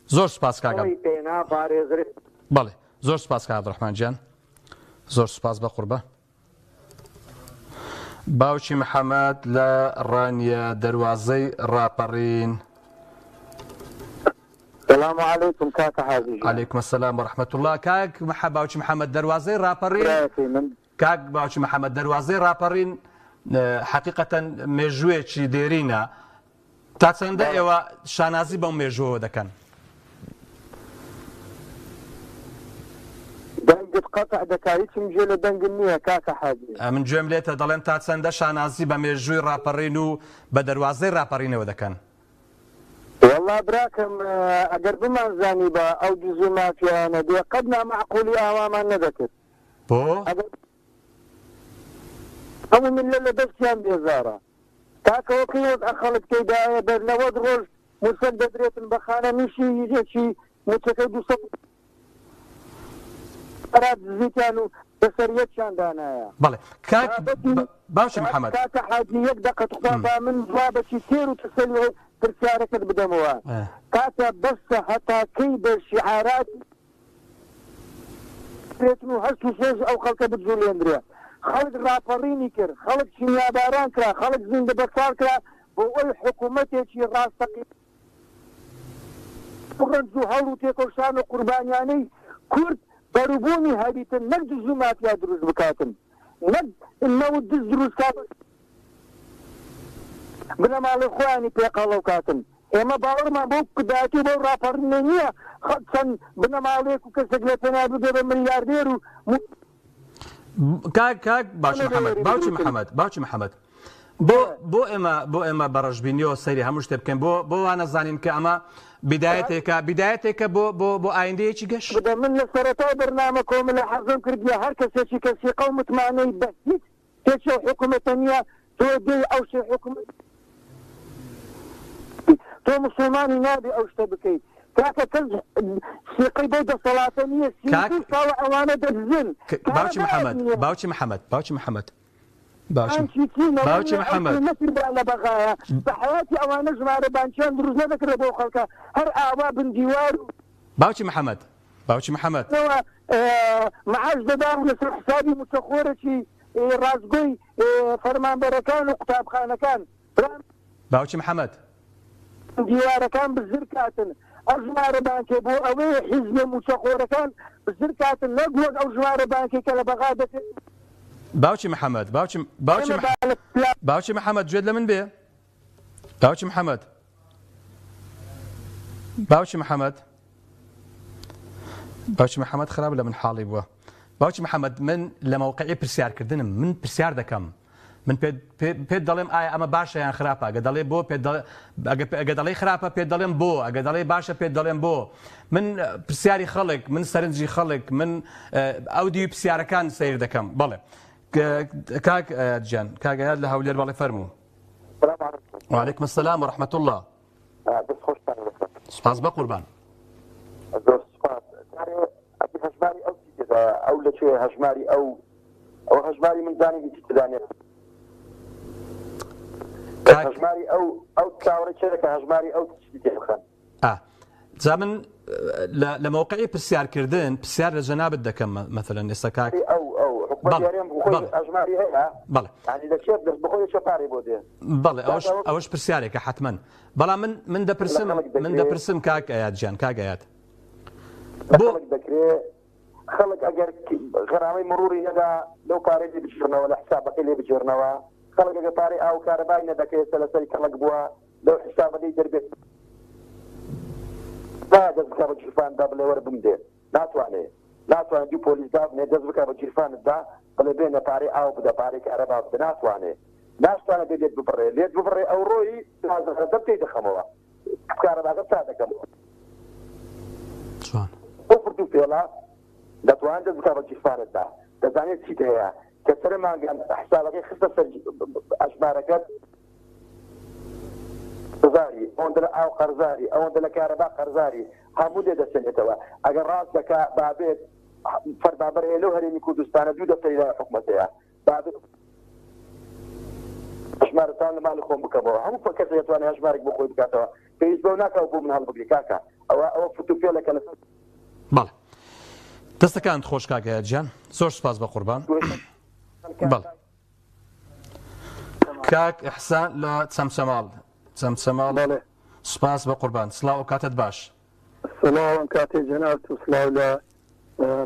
زۆر سوپاس کاک خۆی پێ ناپارێزرێ. بەڵێ زۆر سوپاس کاک عەبدولڕەحمان گیان زۆر سوپاس بەقوربە. باوکی محەمەد لە ڕانیە دەروازەی ڕاپەڕین. سلام علیکم کاکە حاجی ژیان. علیکم السلام و رحمة اللە کاک مح باوکی محەمەد دەروازەی ڕاپەڕین برایەکەی من. کاک باوکی محەمەد دەروازەی ڕاپەڕین حەقیقەتەن مێژووێکی دێرینە تا چەندە ئێوە شانازی بەم مێژووەوە دەکەن؟ دەنگت قەتع دەکا هیچم گوێ لە دەنگم نییە کاکە حاجی. ئەمن گوێم لێتە دەڵێم تا چەندە شانازی بە مێژووی ڕاپەڕین و بە دەروازەی ڕاپەڕینەوە دەکەن؟ وەڵا براکەم ئەگەر بمانزانیبا ئەو دز و مافیایانە دێ قەت نامەعقولی ئاوامان نەدەکرد. بۆ؟ ئەگەر هەموو میللەت لە دەستیان بێزارە. کاکە کەی وەزعە خەڵک تێدایە بەر 90 ڕۆژ موچەک دەدرێتن بە خانەنیشی یەکی موچەکەی 200 ئەرا دزیتیان و لەسەر یەکیان دانایە. بەڵێ کاک باشە محمد. کاکە حاجی یەک دەقە توخوا با من جوابەکی تێر و تەسەلی ئەو پرسیارەکەت بدەمەوە کاکە بەسە هەتا کەی بە شیعاراتی بێتن و هەست و سۆزی ئەو خەڵکە بجوڵێندرێ. خەڵک ڕاپەڕینی کرد، خەڵک کیمیاباران کرا، خەڵک زیندەبەچاڵ کرا بۆ ئەوی حکوومەتێکی ڕاستەقینە ئەو ڕەنج و هەوڵ و تێکۆشان و قوربانیانەی کورد بەروبوومی هەبیتن نەک دز و مافیا دروست بکاتن نەک نەوت دز دروست کات و بنەماڵەی خۆیانی پێ قەڵەو کاتن. ئێمە باوەڕمان بەو کوردایەتی و بەو ڕاپەڕینە نییە چەند بنەماڵەیەک و کەسێک لە پێناوی ببێ بە ملیاردێر و کاک کاک باوکی محەمەد باوکی محەمەد باوکی محەمەد بۆ بۆ ئێمە بۆ ئێمە بە ڕەشبینیەوە سەیری هەموو شتێ بکەین بۆ بۆ وا نەزانین کە ئەمە بیدایەتێکە بیدایەتێکە بۆ بۆ بۆ ئایندەیەکی گەش. بدە من لە سەرەتای بەرنامە کۆمەلە حەزم کردیە هەر کەسێکی کە سیقە و متمانەی بە هیچ شتێکی ئەو حکومەتە نیە تۆ دێی ئەو شتەی حکومەت تۆ موسڵمانی نابێ ئەو شتە بکەی کاکە کەس سیقەی بەو دەسەڵاتە نیە 32 ساڵە ئەوانە دەدزن. باوکی محەمەد باوکی محەمەد باوکی محەمەد باوکی محەمەد لە بەغایە بە حەیاتی ئەوانە ژمارە بانکیان دروست نەدەکرد بۆ خەڵکە هەر ئاوا بن دیوار باوکی محەمەد باوکی محەمەد. معاش دەدا و لەسەر حسابی موچەخۆرێکی ڕاستگۆی فەرمانبەرەکان و قوتابخانەکان. باوکی محەمەد. دیوارەکان بزر کاتن ئەو ژمارە بانکێ بۆ ئەوەیە حیزبە موچەخۆرەکان بزر کاتن نەک وەک ئەو ژمارە بانکێ کە لە بەغا دەکرێت. باوکی محەمەد باوکی باوکی باوکی محەمەد گوێت لە من بێ باوکی محەمەد باوکی محەمەد باوکی محەمەد خراپ لە من حاڵی بووە باوکی محەمەد من لە مەوقعی پرسیارکردنم من پرسیار دەکەم من پێت دەڵێم ئایا ئەمە باشە یان خراپە ئەگە دەڵێ بۆ پێت ئەگە دەڵێ خراپە پێت دەڵێم بۆ ئەگە دەڵێ باشە پێت دەڵێم بۆ من پرسیاری خەڵک من سەرنجی خەڵک من ئەو دیوی پرسیارەکان سیر دەکەم بەڵێ کاک گیان کاک ئەیاد لە هەولێر بەڵێ فەرموو وعلیکم السلام ورحمة الله دەست خۆشتان لەسەر. سوپاس بەقوربان. زۆر سوپاس. جارێ ئەبی هەژماری ئەو چی تێدایە ئەو لە کوێ هەژماری ئەو ئەو هەژماری من زانیم هیچی تێدا نیە. کاک هەژماری ئەو ئەو چاوەڕێ کێ دەکا هەژماری ئەو چی تێ بخەن. ئا جا من لە لە مەوقعی پرسیارکردن پرسیار لە جەنابت دەکەم مەسەلەن ئێستا کاک ئەو ئەو حکومەتی بەڵێ هەرێم خۆی بەڵێ هەژماری هەیە بەڵێ یانی لە کێ دەست بخۆی لە کێ پارەی بۆ دێ بەڵێ ئەوەش ئەوەش پرسیارێکە حەتمەن بەڵام من من دەپرسم من دەپرسم کاک ئەیاد گیان کاک ئەیاد بۆ دەکرێ خەڵک ئەگەر غەرامەی مروری نەدا لەو پارەی لێ بگێڕنەوە لە حسابەکەی لێ بگێڕنەوە خەڵک ئەگەر پارەی ئاو و کارەبای نەدا کە ئێستا لەسەری کەڵک بووە لەو حسابە لێی دەربێت نایە دەست بکا بە گیرفاندا بڵێ وەرە بمدێ ناتوانێ ناتوانێ دوو پۆلیس دابنێ دەست بکا بە گیرفانتدا بڵێ بێنە پارەی ئاو بدە پارەی کارەبا بدە ناتوانێ ناشتوانێ بێ لێت ببڕێ لێت ببڕێ ئەوڕۆی ئازارەدەم تێی دەخەمەوە کارەباکە تا دەکەمەوە چۆن؟ ئەو فرت و فێڵە دەتوانێت دەست بکا بە گیرفانتدا دەزانێت چیت هەیە کە سەرە مانگان حسابەکەی خستە سەر ئەژمارەکەت قەرزاری ئەوەندە لە ئاو قەرزاری ئەوەندە لە کارەبا قەرزاری هەموو لێ دەسەنێتەوە ئەگەر ڕاست دەکا بابێت فەرمانبەر هەیە لەو هەرێمی کوردستانە دوو دەفتەری لای حکومەت هەیە بابێت هەژمارتان لە ماڵی خۆم بکەمەوە هەموو کەسێک دەتوانێت هەژمارێک بۆ خۆی بکاتەوە پێویست بەو ناکا و بۆ من هەڵبگری کاکە. ئەوە ئەوە فتوفێلەکە لەسەر بەڵێ دەستەکانت خۆش کاک ئەیاد گیان زۆر سوپاس بە قوربان بەڵێ کاک ئیحسان لە چەمچەماڵ چەمچەماڵ بەڵێ سوپاس بە قوربان سڵاو ئەو کاتت باش سڵاو ئەم کاتەی جەنابت و سڵاو لە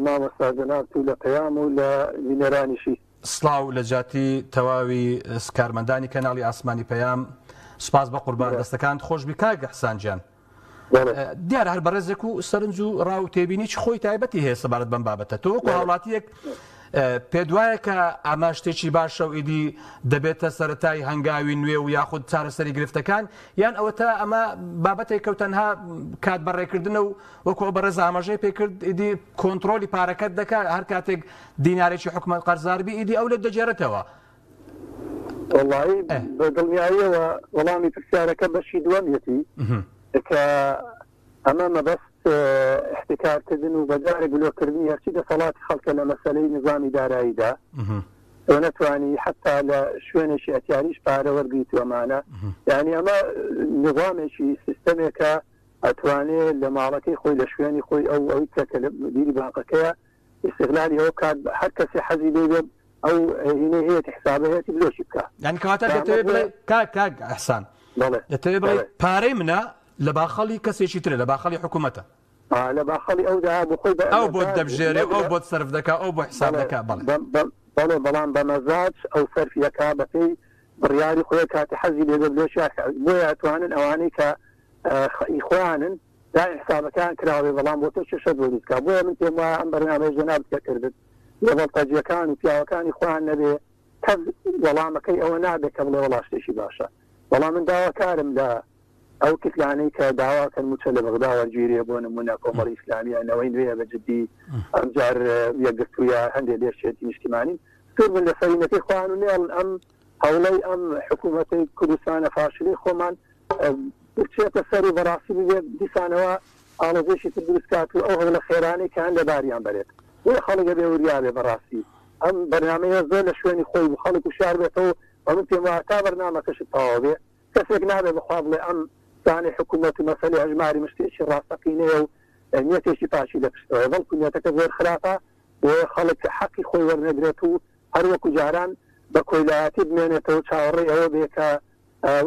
مامۆستا جەنابت و لە پەیام و لە بینەرانیشی. سڵاو لە جیاتی تەواوی کارمەندانی کەناڵی ئاسمانی پەیام سوپاس بە قوربان دەستەکانت خۆشبی کاک ئیحسان گیان. دیارە هەر بەڕێزێک و سەرنج و ڕا و تێبینیی خۆی تایبەتی هەیە سەبارەت بەم بابەتە. تۆ وەکو هاوڵاتییەک پێت وایە کە ئەمە شتێکی باشە و ئیدی دەبێتە سەرەتای هەنگاوی نوێ و یاخود چارەسەری گرفتەکان یان ئەوەتا ئەمە بابەتێکە و تەنها کات بەڕێکردنە و وەکو ئەو بەڕێز ئاماژەی پێکرد ئیدی کۆنتڕۆلی پارەکەت دەکات هەر کاتێک دینارێکی حکومەت قەرزار بی ئیدی ئەو لێت دەگێڕێتەوە. وەڵایی بە دڵنیاییەوە وەڵامی پرسیارەکە بەشی دووەمیەتی کە ئەمە مەبەست احتکارکردن و بەجارێک بلۆککردنی هەرچی دەسەڵاتی خەڵکە لە مەسەلەی نظامی داراییدا تۆ نەتوانی حتا لە شوێنێکی ئەتیاریش پارە وەرگیت و ئەمانە یعنی ئەمە نظامێکی سیستەمێکە ئەتوانێ لە ماڵەکەی خۆی لە شوێنی خۆی ئەو ئەوی کە کە لە مدیری بانقەکەیە ئیستغلالی ئەوە بکات هەر کەسێ حەزی لێ بێت ئەو هینەی هەیەتی حسابە هەیەتی بلۆکی بکا. یانی کەواتە دەتەوێ بڵێ کاک کاک ئەحسان بەڵێ دەتەوێ بڵێ پارەی منە لە باخەڵی کەسێکی ترە لە باخەڵی حکوومەتە. لە باخەڵی ئەودا بۆ خۆی بە ئەو بۆت دەبژێرێ ئەو بۆت سەرف دەکا ئەو بۆ حساب دەکا بەڵێ بەڵێ بەڵام بە مەزاج ئەو سەرفی ئەکا بەپێی بڕیاری خۆی کاتی حەزی لێ بێ بلۆکی ئەکا بۆیە ئەتوانن ئەوانەی کە ئی خۆیانن دایم حسابەکەیان کراوەبێ بەڵام بۆ تۆ کێشەت بۆ دروست کا بۆیە من پێم وایە ئەم بەرنامەیە جەنابت کە کردت لە بەڵتەجیەکان و پیاوەکانی خۆیان نەبێ کەس وەڵامەکەی ئەوە نابێ کە بڵێ وەڵا شتێکی باشە بەڵام من داواکارم لە ئەو کتلانەی کە داواکەن موچە لە بەغدا وەرگیرێ بۆ نمونە کۆمەڵی ئیسلامیە نەوەی نوێیە بە جدی ئەمجار یەکگرتوویە هەندێ لێشێتی نیشتیمانین سوور بن لە سەرینەکەی خۆیان و نێڵن ئەم هەوڵەی ئەم حکوومەتەی کوردستانە فاشلەی خۆمان بچێتە سەر و بەڕاستی ببێت دیسانەوە ئاڵۆزیەکی تر دروست کات و ئەو هەوڵە خێرانەی کە هەن لەباریان بەرێت بۆیە خەڵک ئەبێ وریا بێ بەڕاستی ئەم بەرنامەیە زۆر لە شوێنی خۆی بوو خەڵک وشیار بێتەوە و من پێم وایە تا بەرنامەکەشت تەواو بێ کەسێک نابێ بەخوا بڵێ ئەم زانەی حکوومەت و مەسەلەی هەژماری من شتێکی ڕاستەقینەیە و نیەتێکی پاکی لە پشتەوەیە بەڵکو نیەتەکە زۆر خراپە بۆیە خەڵک حەقی خۆی وەرنەگرێت و هەر وەکو جاران بە کۆیلایەتی بمێنێتەوە چاوەڕێی ئەوە بێ کە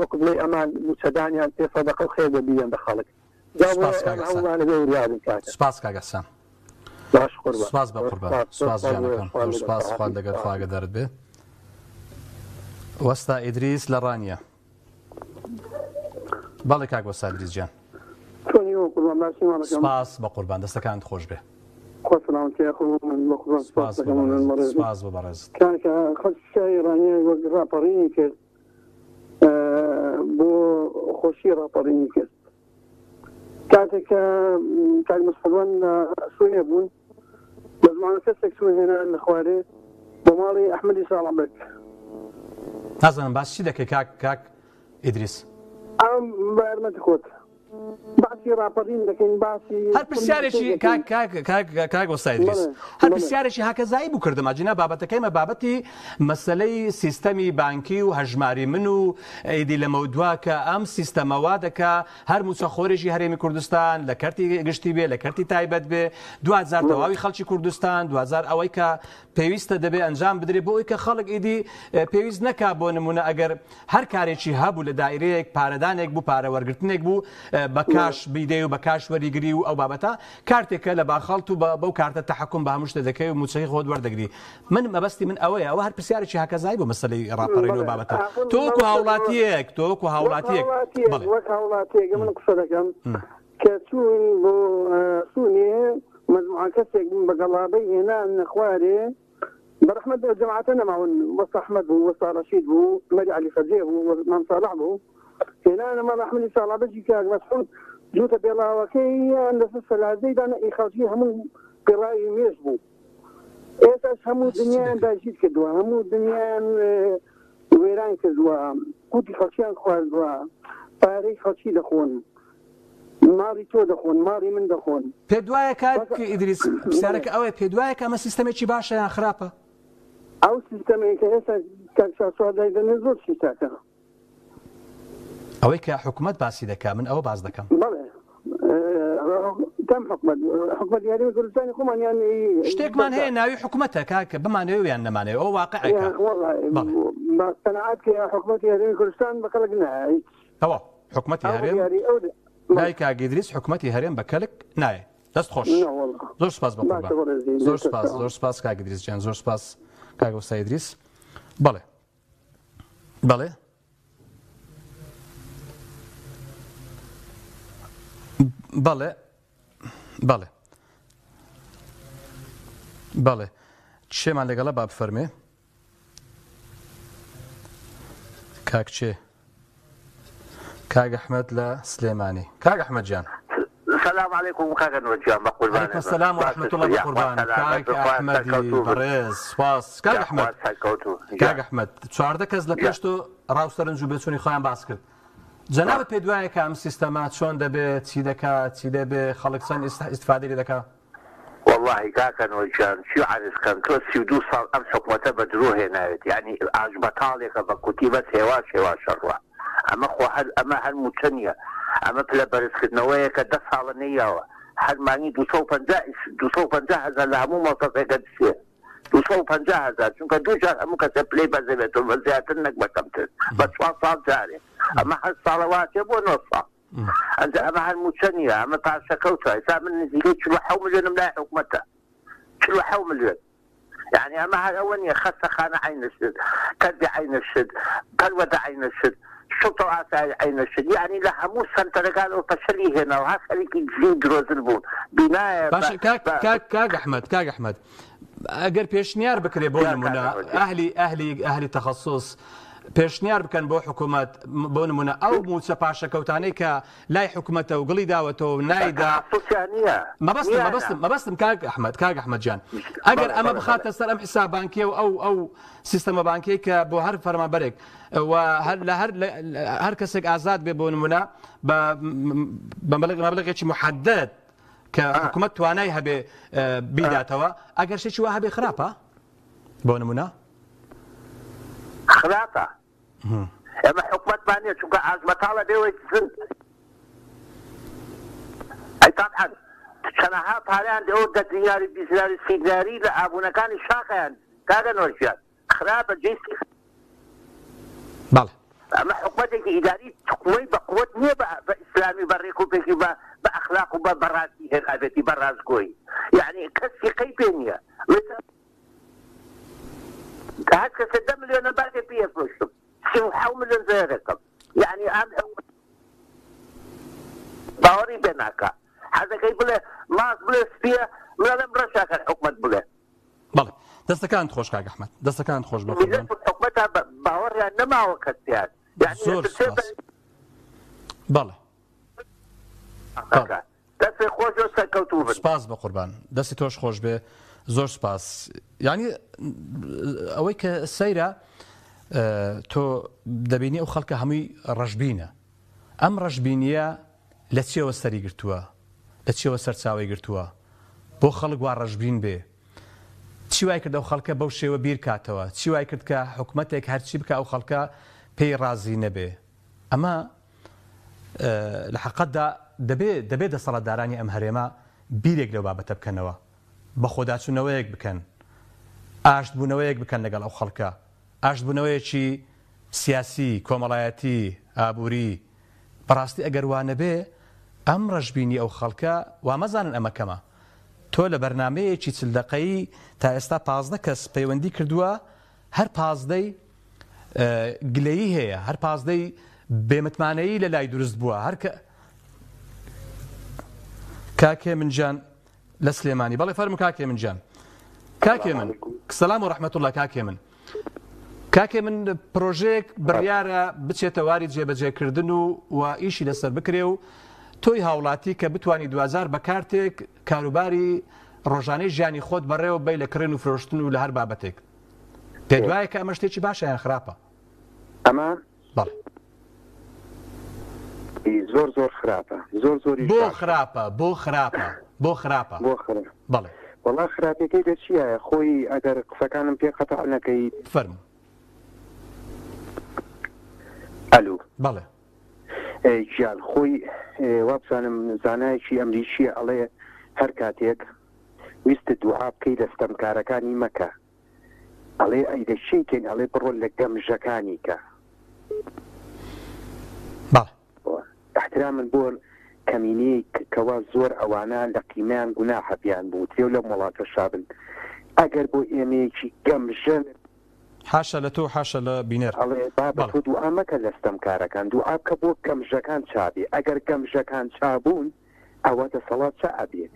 وەکو بڵێی ئەمان موچەدانیان پێ سەدەقە و خێر بێ بیدەن بە خەڵک جا بۆیە سپاس کاک ئێمە ئەحسان. هەموومان ئەبێ وریا بین کاکە. سپاس کاک ئەحسان. باش قوربان. سپاس بە زۆر قوربان. سپاس زۆر سپاس سپاس بۆ گیانەکەم. خوات زۆر لەگەڵ سپاس خوات سەعاتی لەگەر خوا سپاس. ئاگەدارت بێ. وەستا ئیدریس لە ڕانیە. بەڵێ کاک وەستا ئیدریس گیان. چۆنی بۆ قوربان باشی مامەکەم؟ سپاس بە قوربان دەستەکانت خۆش بێ. خوا سەلامەتی یاخۆ من بە قوربان سپاس سپاس بۆ دەکەم من بەڕێزت. بەڕێزت. سپاس بۆ بەڕێزت. کاکە خەڵکی شاری ڕانیە وەک ڕاپەڕینی کرد بۆ خۆشی ڕاپەڕینی کرد کاتێک کە کاک مستەفان لە سوێ بوون بە زمانە کەسێک چوون هێنا لە خوارێ بۆ ماڵی ئەحمەدی ساڵەبەگ. نازانم باس چی دەکەی کاک کاک ئیدریس. ئەم بە یارمەتی خۆت. باسی ڕاپەڕین دەکەین باسی هەر پرسیارێکی کاک کاک کاک کاک وەستا ئیدریس هەر پرسیارێکی هاکەزایی بوو کردم ئەجینا بابەتەکەی مە بابەتی مەسەلەی سیستەمی بانکی و هەژماری من و ئیدی لەمەودوا کە ئەم سیستەمە وا دەکا هەر مووچەخۆرێکی هەرێمی کوردستان لە کەرتی گشتی بێ لە کەرتی تایبەت بێ دواجار تەواوی خەڵکی کوردستان دواجار ئەوەی کە پێویستە دەبێ ئەنجام بدرێ بۆ ئەوی کە خەڵک ئیدی پێویست نەکا بۆ نمونە ئەگەر هەر کارێکی هەبوو لە دایرەیەک پارەدانێک بوو پارە وەرگرتنێک بوو بە کاش بیدەی و بە کاش وەریگری و ئەو بابەتە کارتێکە لە باخەڵت و بەو کارتە تەحەکوم بە هەموو شتێ دەکەی و مووچەی خۆت وەردەگری من مەبەستی من ئەوەیە ئەوە هەر پرسیارێکی هاکەزایی بۆ مەسەلەی ڕاپەڕین و بابەتە تۆ وەکو هاوڵاتیەک تۆ وەکو هاوڵاتیەک بەڵێ وەک هاوڵاتیەک من قسە دەکەم کە چوون بۆ سونێ مەجموعە کەسێک بوون بە گەڵابەی هێنان نەخوارێ بەرەحمەت ئەو جەماعەتە نەماون وەستا ئەحمەد بوو وەستا ڕەشید بوو عومەری عەلی خەجێ بوو مام ساڵح بوو هێنانە ماڵ ئەحمەدی ساڵح بەجی کاک مەسعود جووتە پێڵاوەکەیان لەسەر سەلاجەی دانا ئی خەڵکی هەموو پێڵاوی مێش بوو ئێستاش هەموو دنیایان داگیر کردووە هەموو دنیایان وێران کردووە قوتی خەڵکیان خواردووە پارەی خەڵکی دەخۆن ماڵی تۆ دەخۆن ماڵی من دەخۆن. پێت وایە کاک ئیدریس پرسیارەکە ئەوەیە پێت وایە کە ئەمە سیستەمێکی باشە یان خراپە؟ ئەو سیستەمەی کە ئێستا کاک شاسوار دایدەنێ زۆر شتی چاکە. ئەوەی کە حکومەت باسی دەکا من ئەوە باس دەکەم. بەڵێ. کام حکومەت؟ حکومەتی هەرێمی کوردستانی خۆمان یان شتێکمان هەیە ناوی حکومەتە کاکە بمانەوێ یان نەمانەوێ ئەوە واقعێکە. بە قەناعەت کە حکومەتی هەرێمی کوردستان بە کەڵک نایە هیچ. تەواو حکومەتی هەرێم لای کاک ئیدریس حکومەتی هەرێم بە کەلک نایە. دەست خۆش زۆر سپاس بە قوربان زۆر سپاس زۆر سپاس کاک ئیدریس گیان زۆر سپاس کاک وەستا ئیدریس بەڵێ بەڵێ بەڵێ بەڵێ بەڵێ چێمان لەگەڵە با بفەرمێ کاک چێ کاک ئەحمەد لە سلێمانی کاک ئەحمەد گیان. سلام علیکم کاکە نور گیان بە قوربانت علیکم السلام و رحمة الله بە قوربان کاک ئەحمەدی بەڕێز سوپاس کاک ئەحمەد کاک ئەحمەد 14 کەس لە پێش تۆ ڕاو سەرنج و بێچوونی خۆیان باس کرد جەنابت پێت وایە کە ئەم سیستەمە چۆن دەبێ چی دەکا چی دەبێ خەڵک چەند ئیستفادەی لێ دەکا؟ وەڵاهی کاکە نور گیان چی عەرز کەم تۆ 32 ساڵ ئەم حکومەتە بە درۆ هێناوێت یانی ئاشبەتاڵێکە بە کوتی بەس هێواش هێواش ئەڕوا ئەمە خۆ هەر ئەمە هەر موچە نیە ئەمە پلە بەرزکردنەوەیەکە دە ساڵە نەیاوە هەر مانگی 250 250 هەزار لە هەموو مۆزەفێکە دچێ 250 هەزار چونکە دوو جار هەموو کەسێ پلەی بەرزەبێتەوە بە زیاتر نەک بە کەمتر بە چوار ساڵ جارێ ئەمە هەشت ساڵە واچێ بۆ نۆ ساڵ ئەنجا ئەمە هەر موچە نیە ئەمە پاشەکەوتە ئێستا من نزیکەی 47 ملیۆنم لای حکومەتە 47 ملیۆن یعنی ئەمە هەر ئەوە نییە خەستەخانە عەینە شت تەربیە عەینە شت پەروەردە عەینە شت شوڕتە و ئاسایش عەینە شت یعنی لە هەموو سەنتەرەکانەوە فەشەلی هێناوە هەر خەریکی دزی و درۆزن بوون بینایە بە باشە کاک بە کاک کاک ئەحمەد کاک ئەحمەد ئەگەر پێشنیار بکرێ بۆ یا کاک نمونە ئەحمەد گیان. ئەهلی ئەهلی ئەهلی تەخەسوس پێشنیار بکەن بۆ حکوومەت بۆ نمونە ئەو مووچە پاشەکەوتانەی کە لای حکومەتە و گڵی داوەتەوە و نایدا تەخەسوسیان نییە مەبەستم نییانە. مەبەستم مەبەستم کاک ئەحمەد کاک ئەحمەد گیان ئەگەر بەڵێ ئەمە بەڵێ بەڵێ بخاتە سەر ئەم حیساب بانکیە و ئەو ئەو سیستەمە بانکیەی کە بۆ هەر فەرمانبەرێک و هەر لە هەر هەر کەسێک ئازاد بێ بۆ نمونە بە بە مەبلەغێکی محدد کە حکومەت توانای هەبێ بیداتەوە ئەگەر شتێکی وا هەبێ خراپە بۆ نمونە خراپە ئێمە حکومەتمان نییە چونکە ئاژبەتاڵە بێوەی دزن ئەی تەبعەن چەنەها پارەیان دەوە دە دیناری 20 دیناری سی دیناری لە ئابوونەکانی شاخیان کاکە نۆرجیان خراپە جێی بەڵێ. ئەمە حکومەتێکی ئیداری توکمەی بە قوت نییە بە بە ئیسلامی بە ڕێک و پێکی بە بە ئەخلاق و بە بە ڕاستی هێنابێتی بە ڕاستگۆیی یعنی کەس سیقەی پێ نییە هەر کەسێ دە ملیۆنە باتێ پێ ئەفرۆشم 37 ملیۆن زەرەکەم یعنی ئەم باوەڕی پێ ناکا حەزەکەی بڵێ ماس بڵێ سپیە من ئەڵێم ڕەشاکەن حکومەت بڵێ بەڵێ دەستەکانت خۆش کاک ئەحمەد دەستەکانت خۆش بە قوربان. میللەت و حکومەتە باوەڕیان نەماوە کەس پێیان یعنی زۆر سپاس بەڵێ بەڵێ دەستی خۆش و سەرکەوتوو بن. سپاس بە قوربان دەستی تۆش خۆش بێ زۆر سپاس یعنی ئەوەی کە سەیرە تۆ دەبینی ئەو خەڵکە هەمووی ڕەشبینە ئەم ڕەشبینیە لە چیەوە سەری گرتووە؟ لە چیەوە سەرچاوەی گرتووە؟ بۆ خەڵک وا ڕەشبین بێ؟ چی وای کرد ئەو خەڵکە بەو شێوە بیر کاتەوە؟ چی وای کرد کە حکومەتێک هەرچی بکا ئەو خەڵکە پێی ڕازی نەبێ؟ ئەمە لە حەقەتدا دەبێ دەبێ دەسەڵاتدارانی ئەم هەرێمە بیرێک لەو بابەتە بکەنەوە. بەخۆداچوونەوەیەک بکەن. ئاشتبوونەوەیەک بکەن لەگەڵ ئەو خەڵکە. ئاشتبوونەوەیەکی سیاسی، کۆمەڵایەتی، ئابووری، بەڕاستی ئەگەر وا نەبێ ئەم ڕەشبینی ئەو خەڵکە وا مەزانن ئەمە کەمە. تۆ لە بەرنامەیەکی چل دەقەیی تا ئێستا 15 کەس پەیوەندی کردووە هەر پازدەی گلەیی هەیە هەر پازدەی بێمتمانەیی لە لای دروست بووە هەر کە کاک هێمن گیان لە سلێمانی بەڵێ فەرموو کاک هێمن گیان کاک هێمن سلام و رحمة الله کاک هێمن کاک هێمن پرۆژەیەک بڕیارە بچێتە واری جێبەجێکردن و و ئیشی لەسەر بکرێ و تۆی هاوڵاتی کە بتانی دوجار بە کارتێک کاروباری ڕۆژانەی ژیانی خۆت بەڕێوە بی لە کڕین و فرۆشتن و لە هەر بابەتێک پێ دوایە کە ئەمە شتێکی باشە یان خراپە ئەمە بەڵێ. زۆر زۆر خراپە زۆر زۆریش بۆ باشە. خراپە بۆ خراپە بۆ خراپە بۆ خرا بەڵێ. وەڵا خراپیەکەی لە چیایە خۆی ئەگەر قسەکانم پێ قەتع نەکەی. فەرموو. ئەلو. بەڵێ. گیان خۆی وابزانم زانایەکی ئەمریکیە ئەڵێ. هەر کاتێک ویستت دوعا بکەی لە ستەمکارەکانی مەکە ئەڵێ ئەی لە کێی کەین ئەڵێ بڕۆ لە گەمژەکانی کە. بەڵێ. ئیحترامن بۆ کەمینەیەک کەوا زۆر ئەوانە لە قیمەیان گوناحە پێیان بوترێ و لەم وڵاتەشا بن ئەگەر بۆ ئێمەیەکی گەمژە. حاشا لە تۆ و حاشا لە بینەر. ئەڵێ بابە بەڵێ. تۆ دوعا مەکە لە ستەمکارەکان دوعا بکە بۆ گەمژەکان چابێ ئەگەر گەمژەکان چابوون ئەوە دەسەڵات چا ئەبێت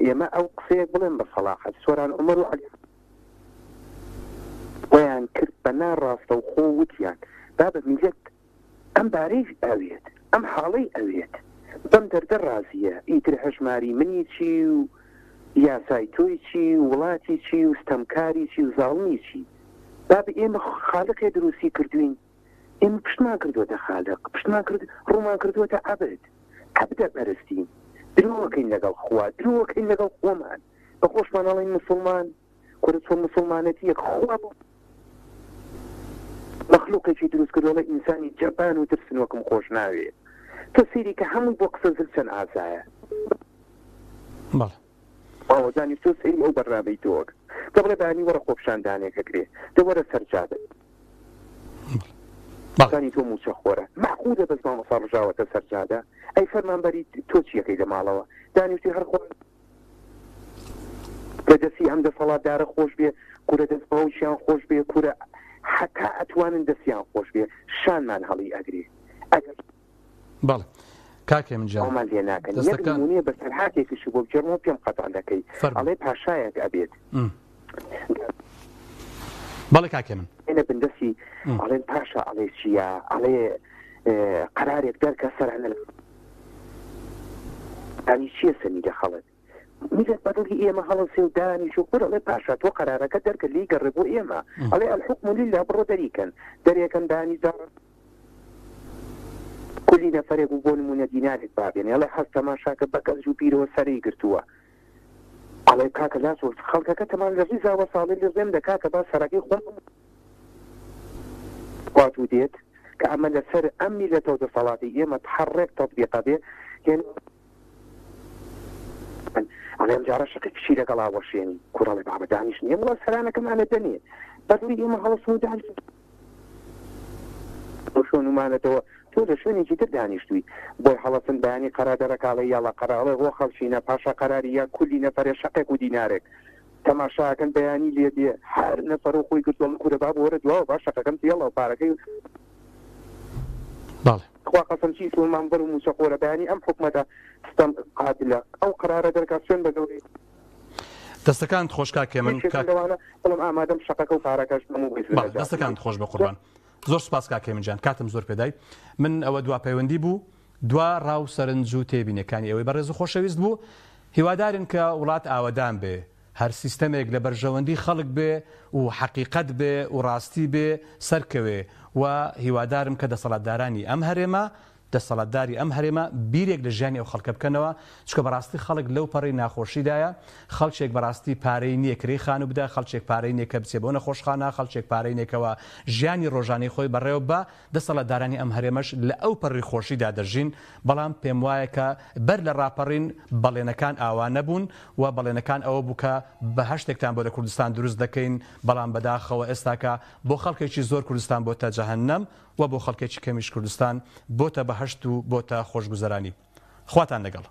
ئێمە ئەو قسەیەک بڵێم بە سەڵاحەت سۆران عومەر و عەلی ویان کرد بە نا ڕاستەوخۆ وتیان بابە میلەت ئەم بارەی ئەوێت ئەم حاڵەی ئەوێت بەم دەردە ڕازیە ئیتر هەژماری منی چی و یاسای تۆی چی و وڵاتی چی و ستەمکاری چی و زاڵمی چی بابە ئێمە خالقێ دروستی کردوین ئێمە پشتمان کردووەتە خالق، پشتمان کرد، ڕوومان کردووەتە عەبد، عەبدە پەرستین، درۆ ئەکەین لەگەڵ خوا، درۆ ئەکەین لەگەڵ خۆمان، بە خۆشمان ئەڵێین موسڵمان، کورە چۆن موسڵمانەتییەک خوا بۆ مەخلوقێکی دروست کردووە ئەڵێ ئینسانی جەبان و ترسنۆکم خۆش ناوێ، تۆ سەیری کە هەمووی بۆ قسە زل چەند ئازایە. بەڵێ. مامۆ دانیش تۆ سەیری ئەو بەرنامەی تۆ ئەکەم دە بڵێ بەیانی وەرە خۆپیشاندانێک ئەکرێ دە وەرە سەر جادە زانی تۆ موچە خۆرە مەعقولە بەس مامۆستا ڕژاوەتە سەر جادە ئەی فەرمانبەری تۆ چیەکەی لە ماڵەوە دانیشتی هەر خۆ لە دەستی ئەم دەسەڵاتدارە خۆش بێ کورە دەست باوکیان خۆش بێ کورە حتا ئەتوانن دەستیان خۆش بێ شانمان هەڵی ئەگرێ ئەگەر بەڵێ کاک هێمن گیان ئەومان لێ ناکەن یەک دەستەکان نمونەیە بەسەرهاتێکیشی بۆ بگێڕمەوە پێم قەتع دەکەی فەرموو ئەڵێ پاشایەک ئەبێت م. بەڵێ کاک هێمن ئێنە بندەسی م. ئەڵێن پاشا ئەڵێ چییە ئەڵێ قەرارێک دەرکە سەرانە لە ینی چییە سەنی لە خەڵک میلەت بە دڵی ئێمە هەڵەسێ و دانیش و خور ئەڵێ پاشا تۆ قەرارەکە دەرکە لێی گەڕێ بۆ ئێمە ئەڵێ الحکم لله بڕۆ دەریکەن دەرێکەن دانی دا کولی نەفەرێک بوو بۆ نموونە دینارێک با بێنێ ئەڵێ حەز تەماشاکە بە گەنج و پیرەوە سەرەی گرتووە ئەڵێ کاکە لاسۆ خەڵکەکە تەمان لە ڕیزا وەساڵێ لە ڕێم دە کاکە با سەرەکەی خۆم وات و دێت کە ئەمە لەسەر ئەم میلەتە و دەسەڵاتی ئێمە تحڕێک تەطبیقە بێ هێن ئەڵێ ئەم جارە شەقی کچی لەگەڵا وەشێنی کوڕەڵێ بابە دانیش نییە وڵا سەرانەکەمانە دەنێ بەدڵی ئێمە هەڵسن و دانیش بۆ شوێنومانەتەوە تۆ لە شوێنێکی تر دانیشتووی بۆی هەڵەسن بەیانی قەرا دەرەکاڵێ یاڵا قەراڵێ هۆ خەڵکینە پاشا قەراری یا کولی نەفەرێ شەقێک و دینارێک تەماشاکەن بەیانی لێ دێ هەر نەفەرو خۆی گرتوە ئەڵێ کورە بابە وەرە دواوە با شەقەکەم تێڵەوە پارەکەی بەڵێ. تخوا قەسەم چی سوڵمان بەر و موچە خۆرە بەیانی ئەم حکومەتە ستەم قاتلە ئەو قەرارە دەرکا سوێن بە گەورەی. دەستەکانت خۆش کاک هێمن یەکێکم کاک لەوانە بەڵام ئامادەم شەقەکە و پارەکەش بەم و بەیزن بەڵێ نەجاتم دەستەکانت بێت. خۆش بێ قوربان زۆر سوپاس کاک هێمن گیان کاتم زۆر پێدای من ئەوە دوا پەیوەندی بوو دوا ڕا و سەرنج و تێبینیەکانی ئێوەی بەڕێز و خۆشەویست بوو هیوادارین کە وڵات ئاوەدان بێ هەر سیستەمێک لە بەرژەوەندی خەڵک بێ و حەقیقەت بێ و ڕاستی بێ سەرکەوێ و هیوادارم کە دەسەڵاتدارانی ئەم هەرێمە دەسەڵاتداری ئەم هەرێمە بیرێک لە ژیانی ئەو خەڵکە بکەنەوە، چونکە بەڕاستی خەڵک لەو پەڕی ناخۆشیدایە، خەڵکێک بەڕاستی پارەی نییە کرێی خانوو بدا، خەڵکێک پارەی نییە کە بچێ بۆ نەخۆشخانە، خەڵکێک پارەی نییە کەوا ژیانی ڕۆژانەی خۆی بەڕێوە ببا، دەسەڵاتدارانی ئەم هەرێمەش لە ئەو پەڕی خۆشیدا دەژین، بەڵام پێموایە کە بەر لە ڕاپەڕین بەڵێنەکان ئاوا نەبوون و بەڵێنەکان ئەوە بوو کە بەهەشتێکتان بۆ لە کوردستان دروست دەکەین، بەڵام بەداخەوە ئێستاکە بۆ خەڵکێکی زۆر کوردستان بۆتە جەهەنەم. و بۆ خەڵکێکی کەمیش کوردستان بۆتە بەهەشت و بۆتە خۆشگوزەرانی. خواتان لەگەڵ.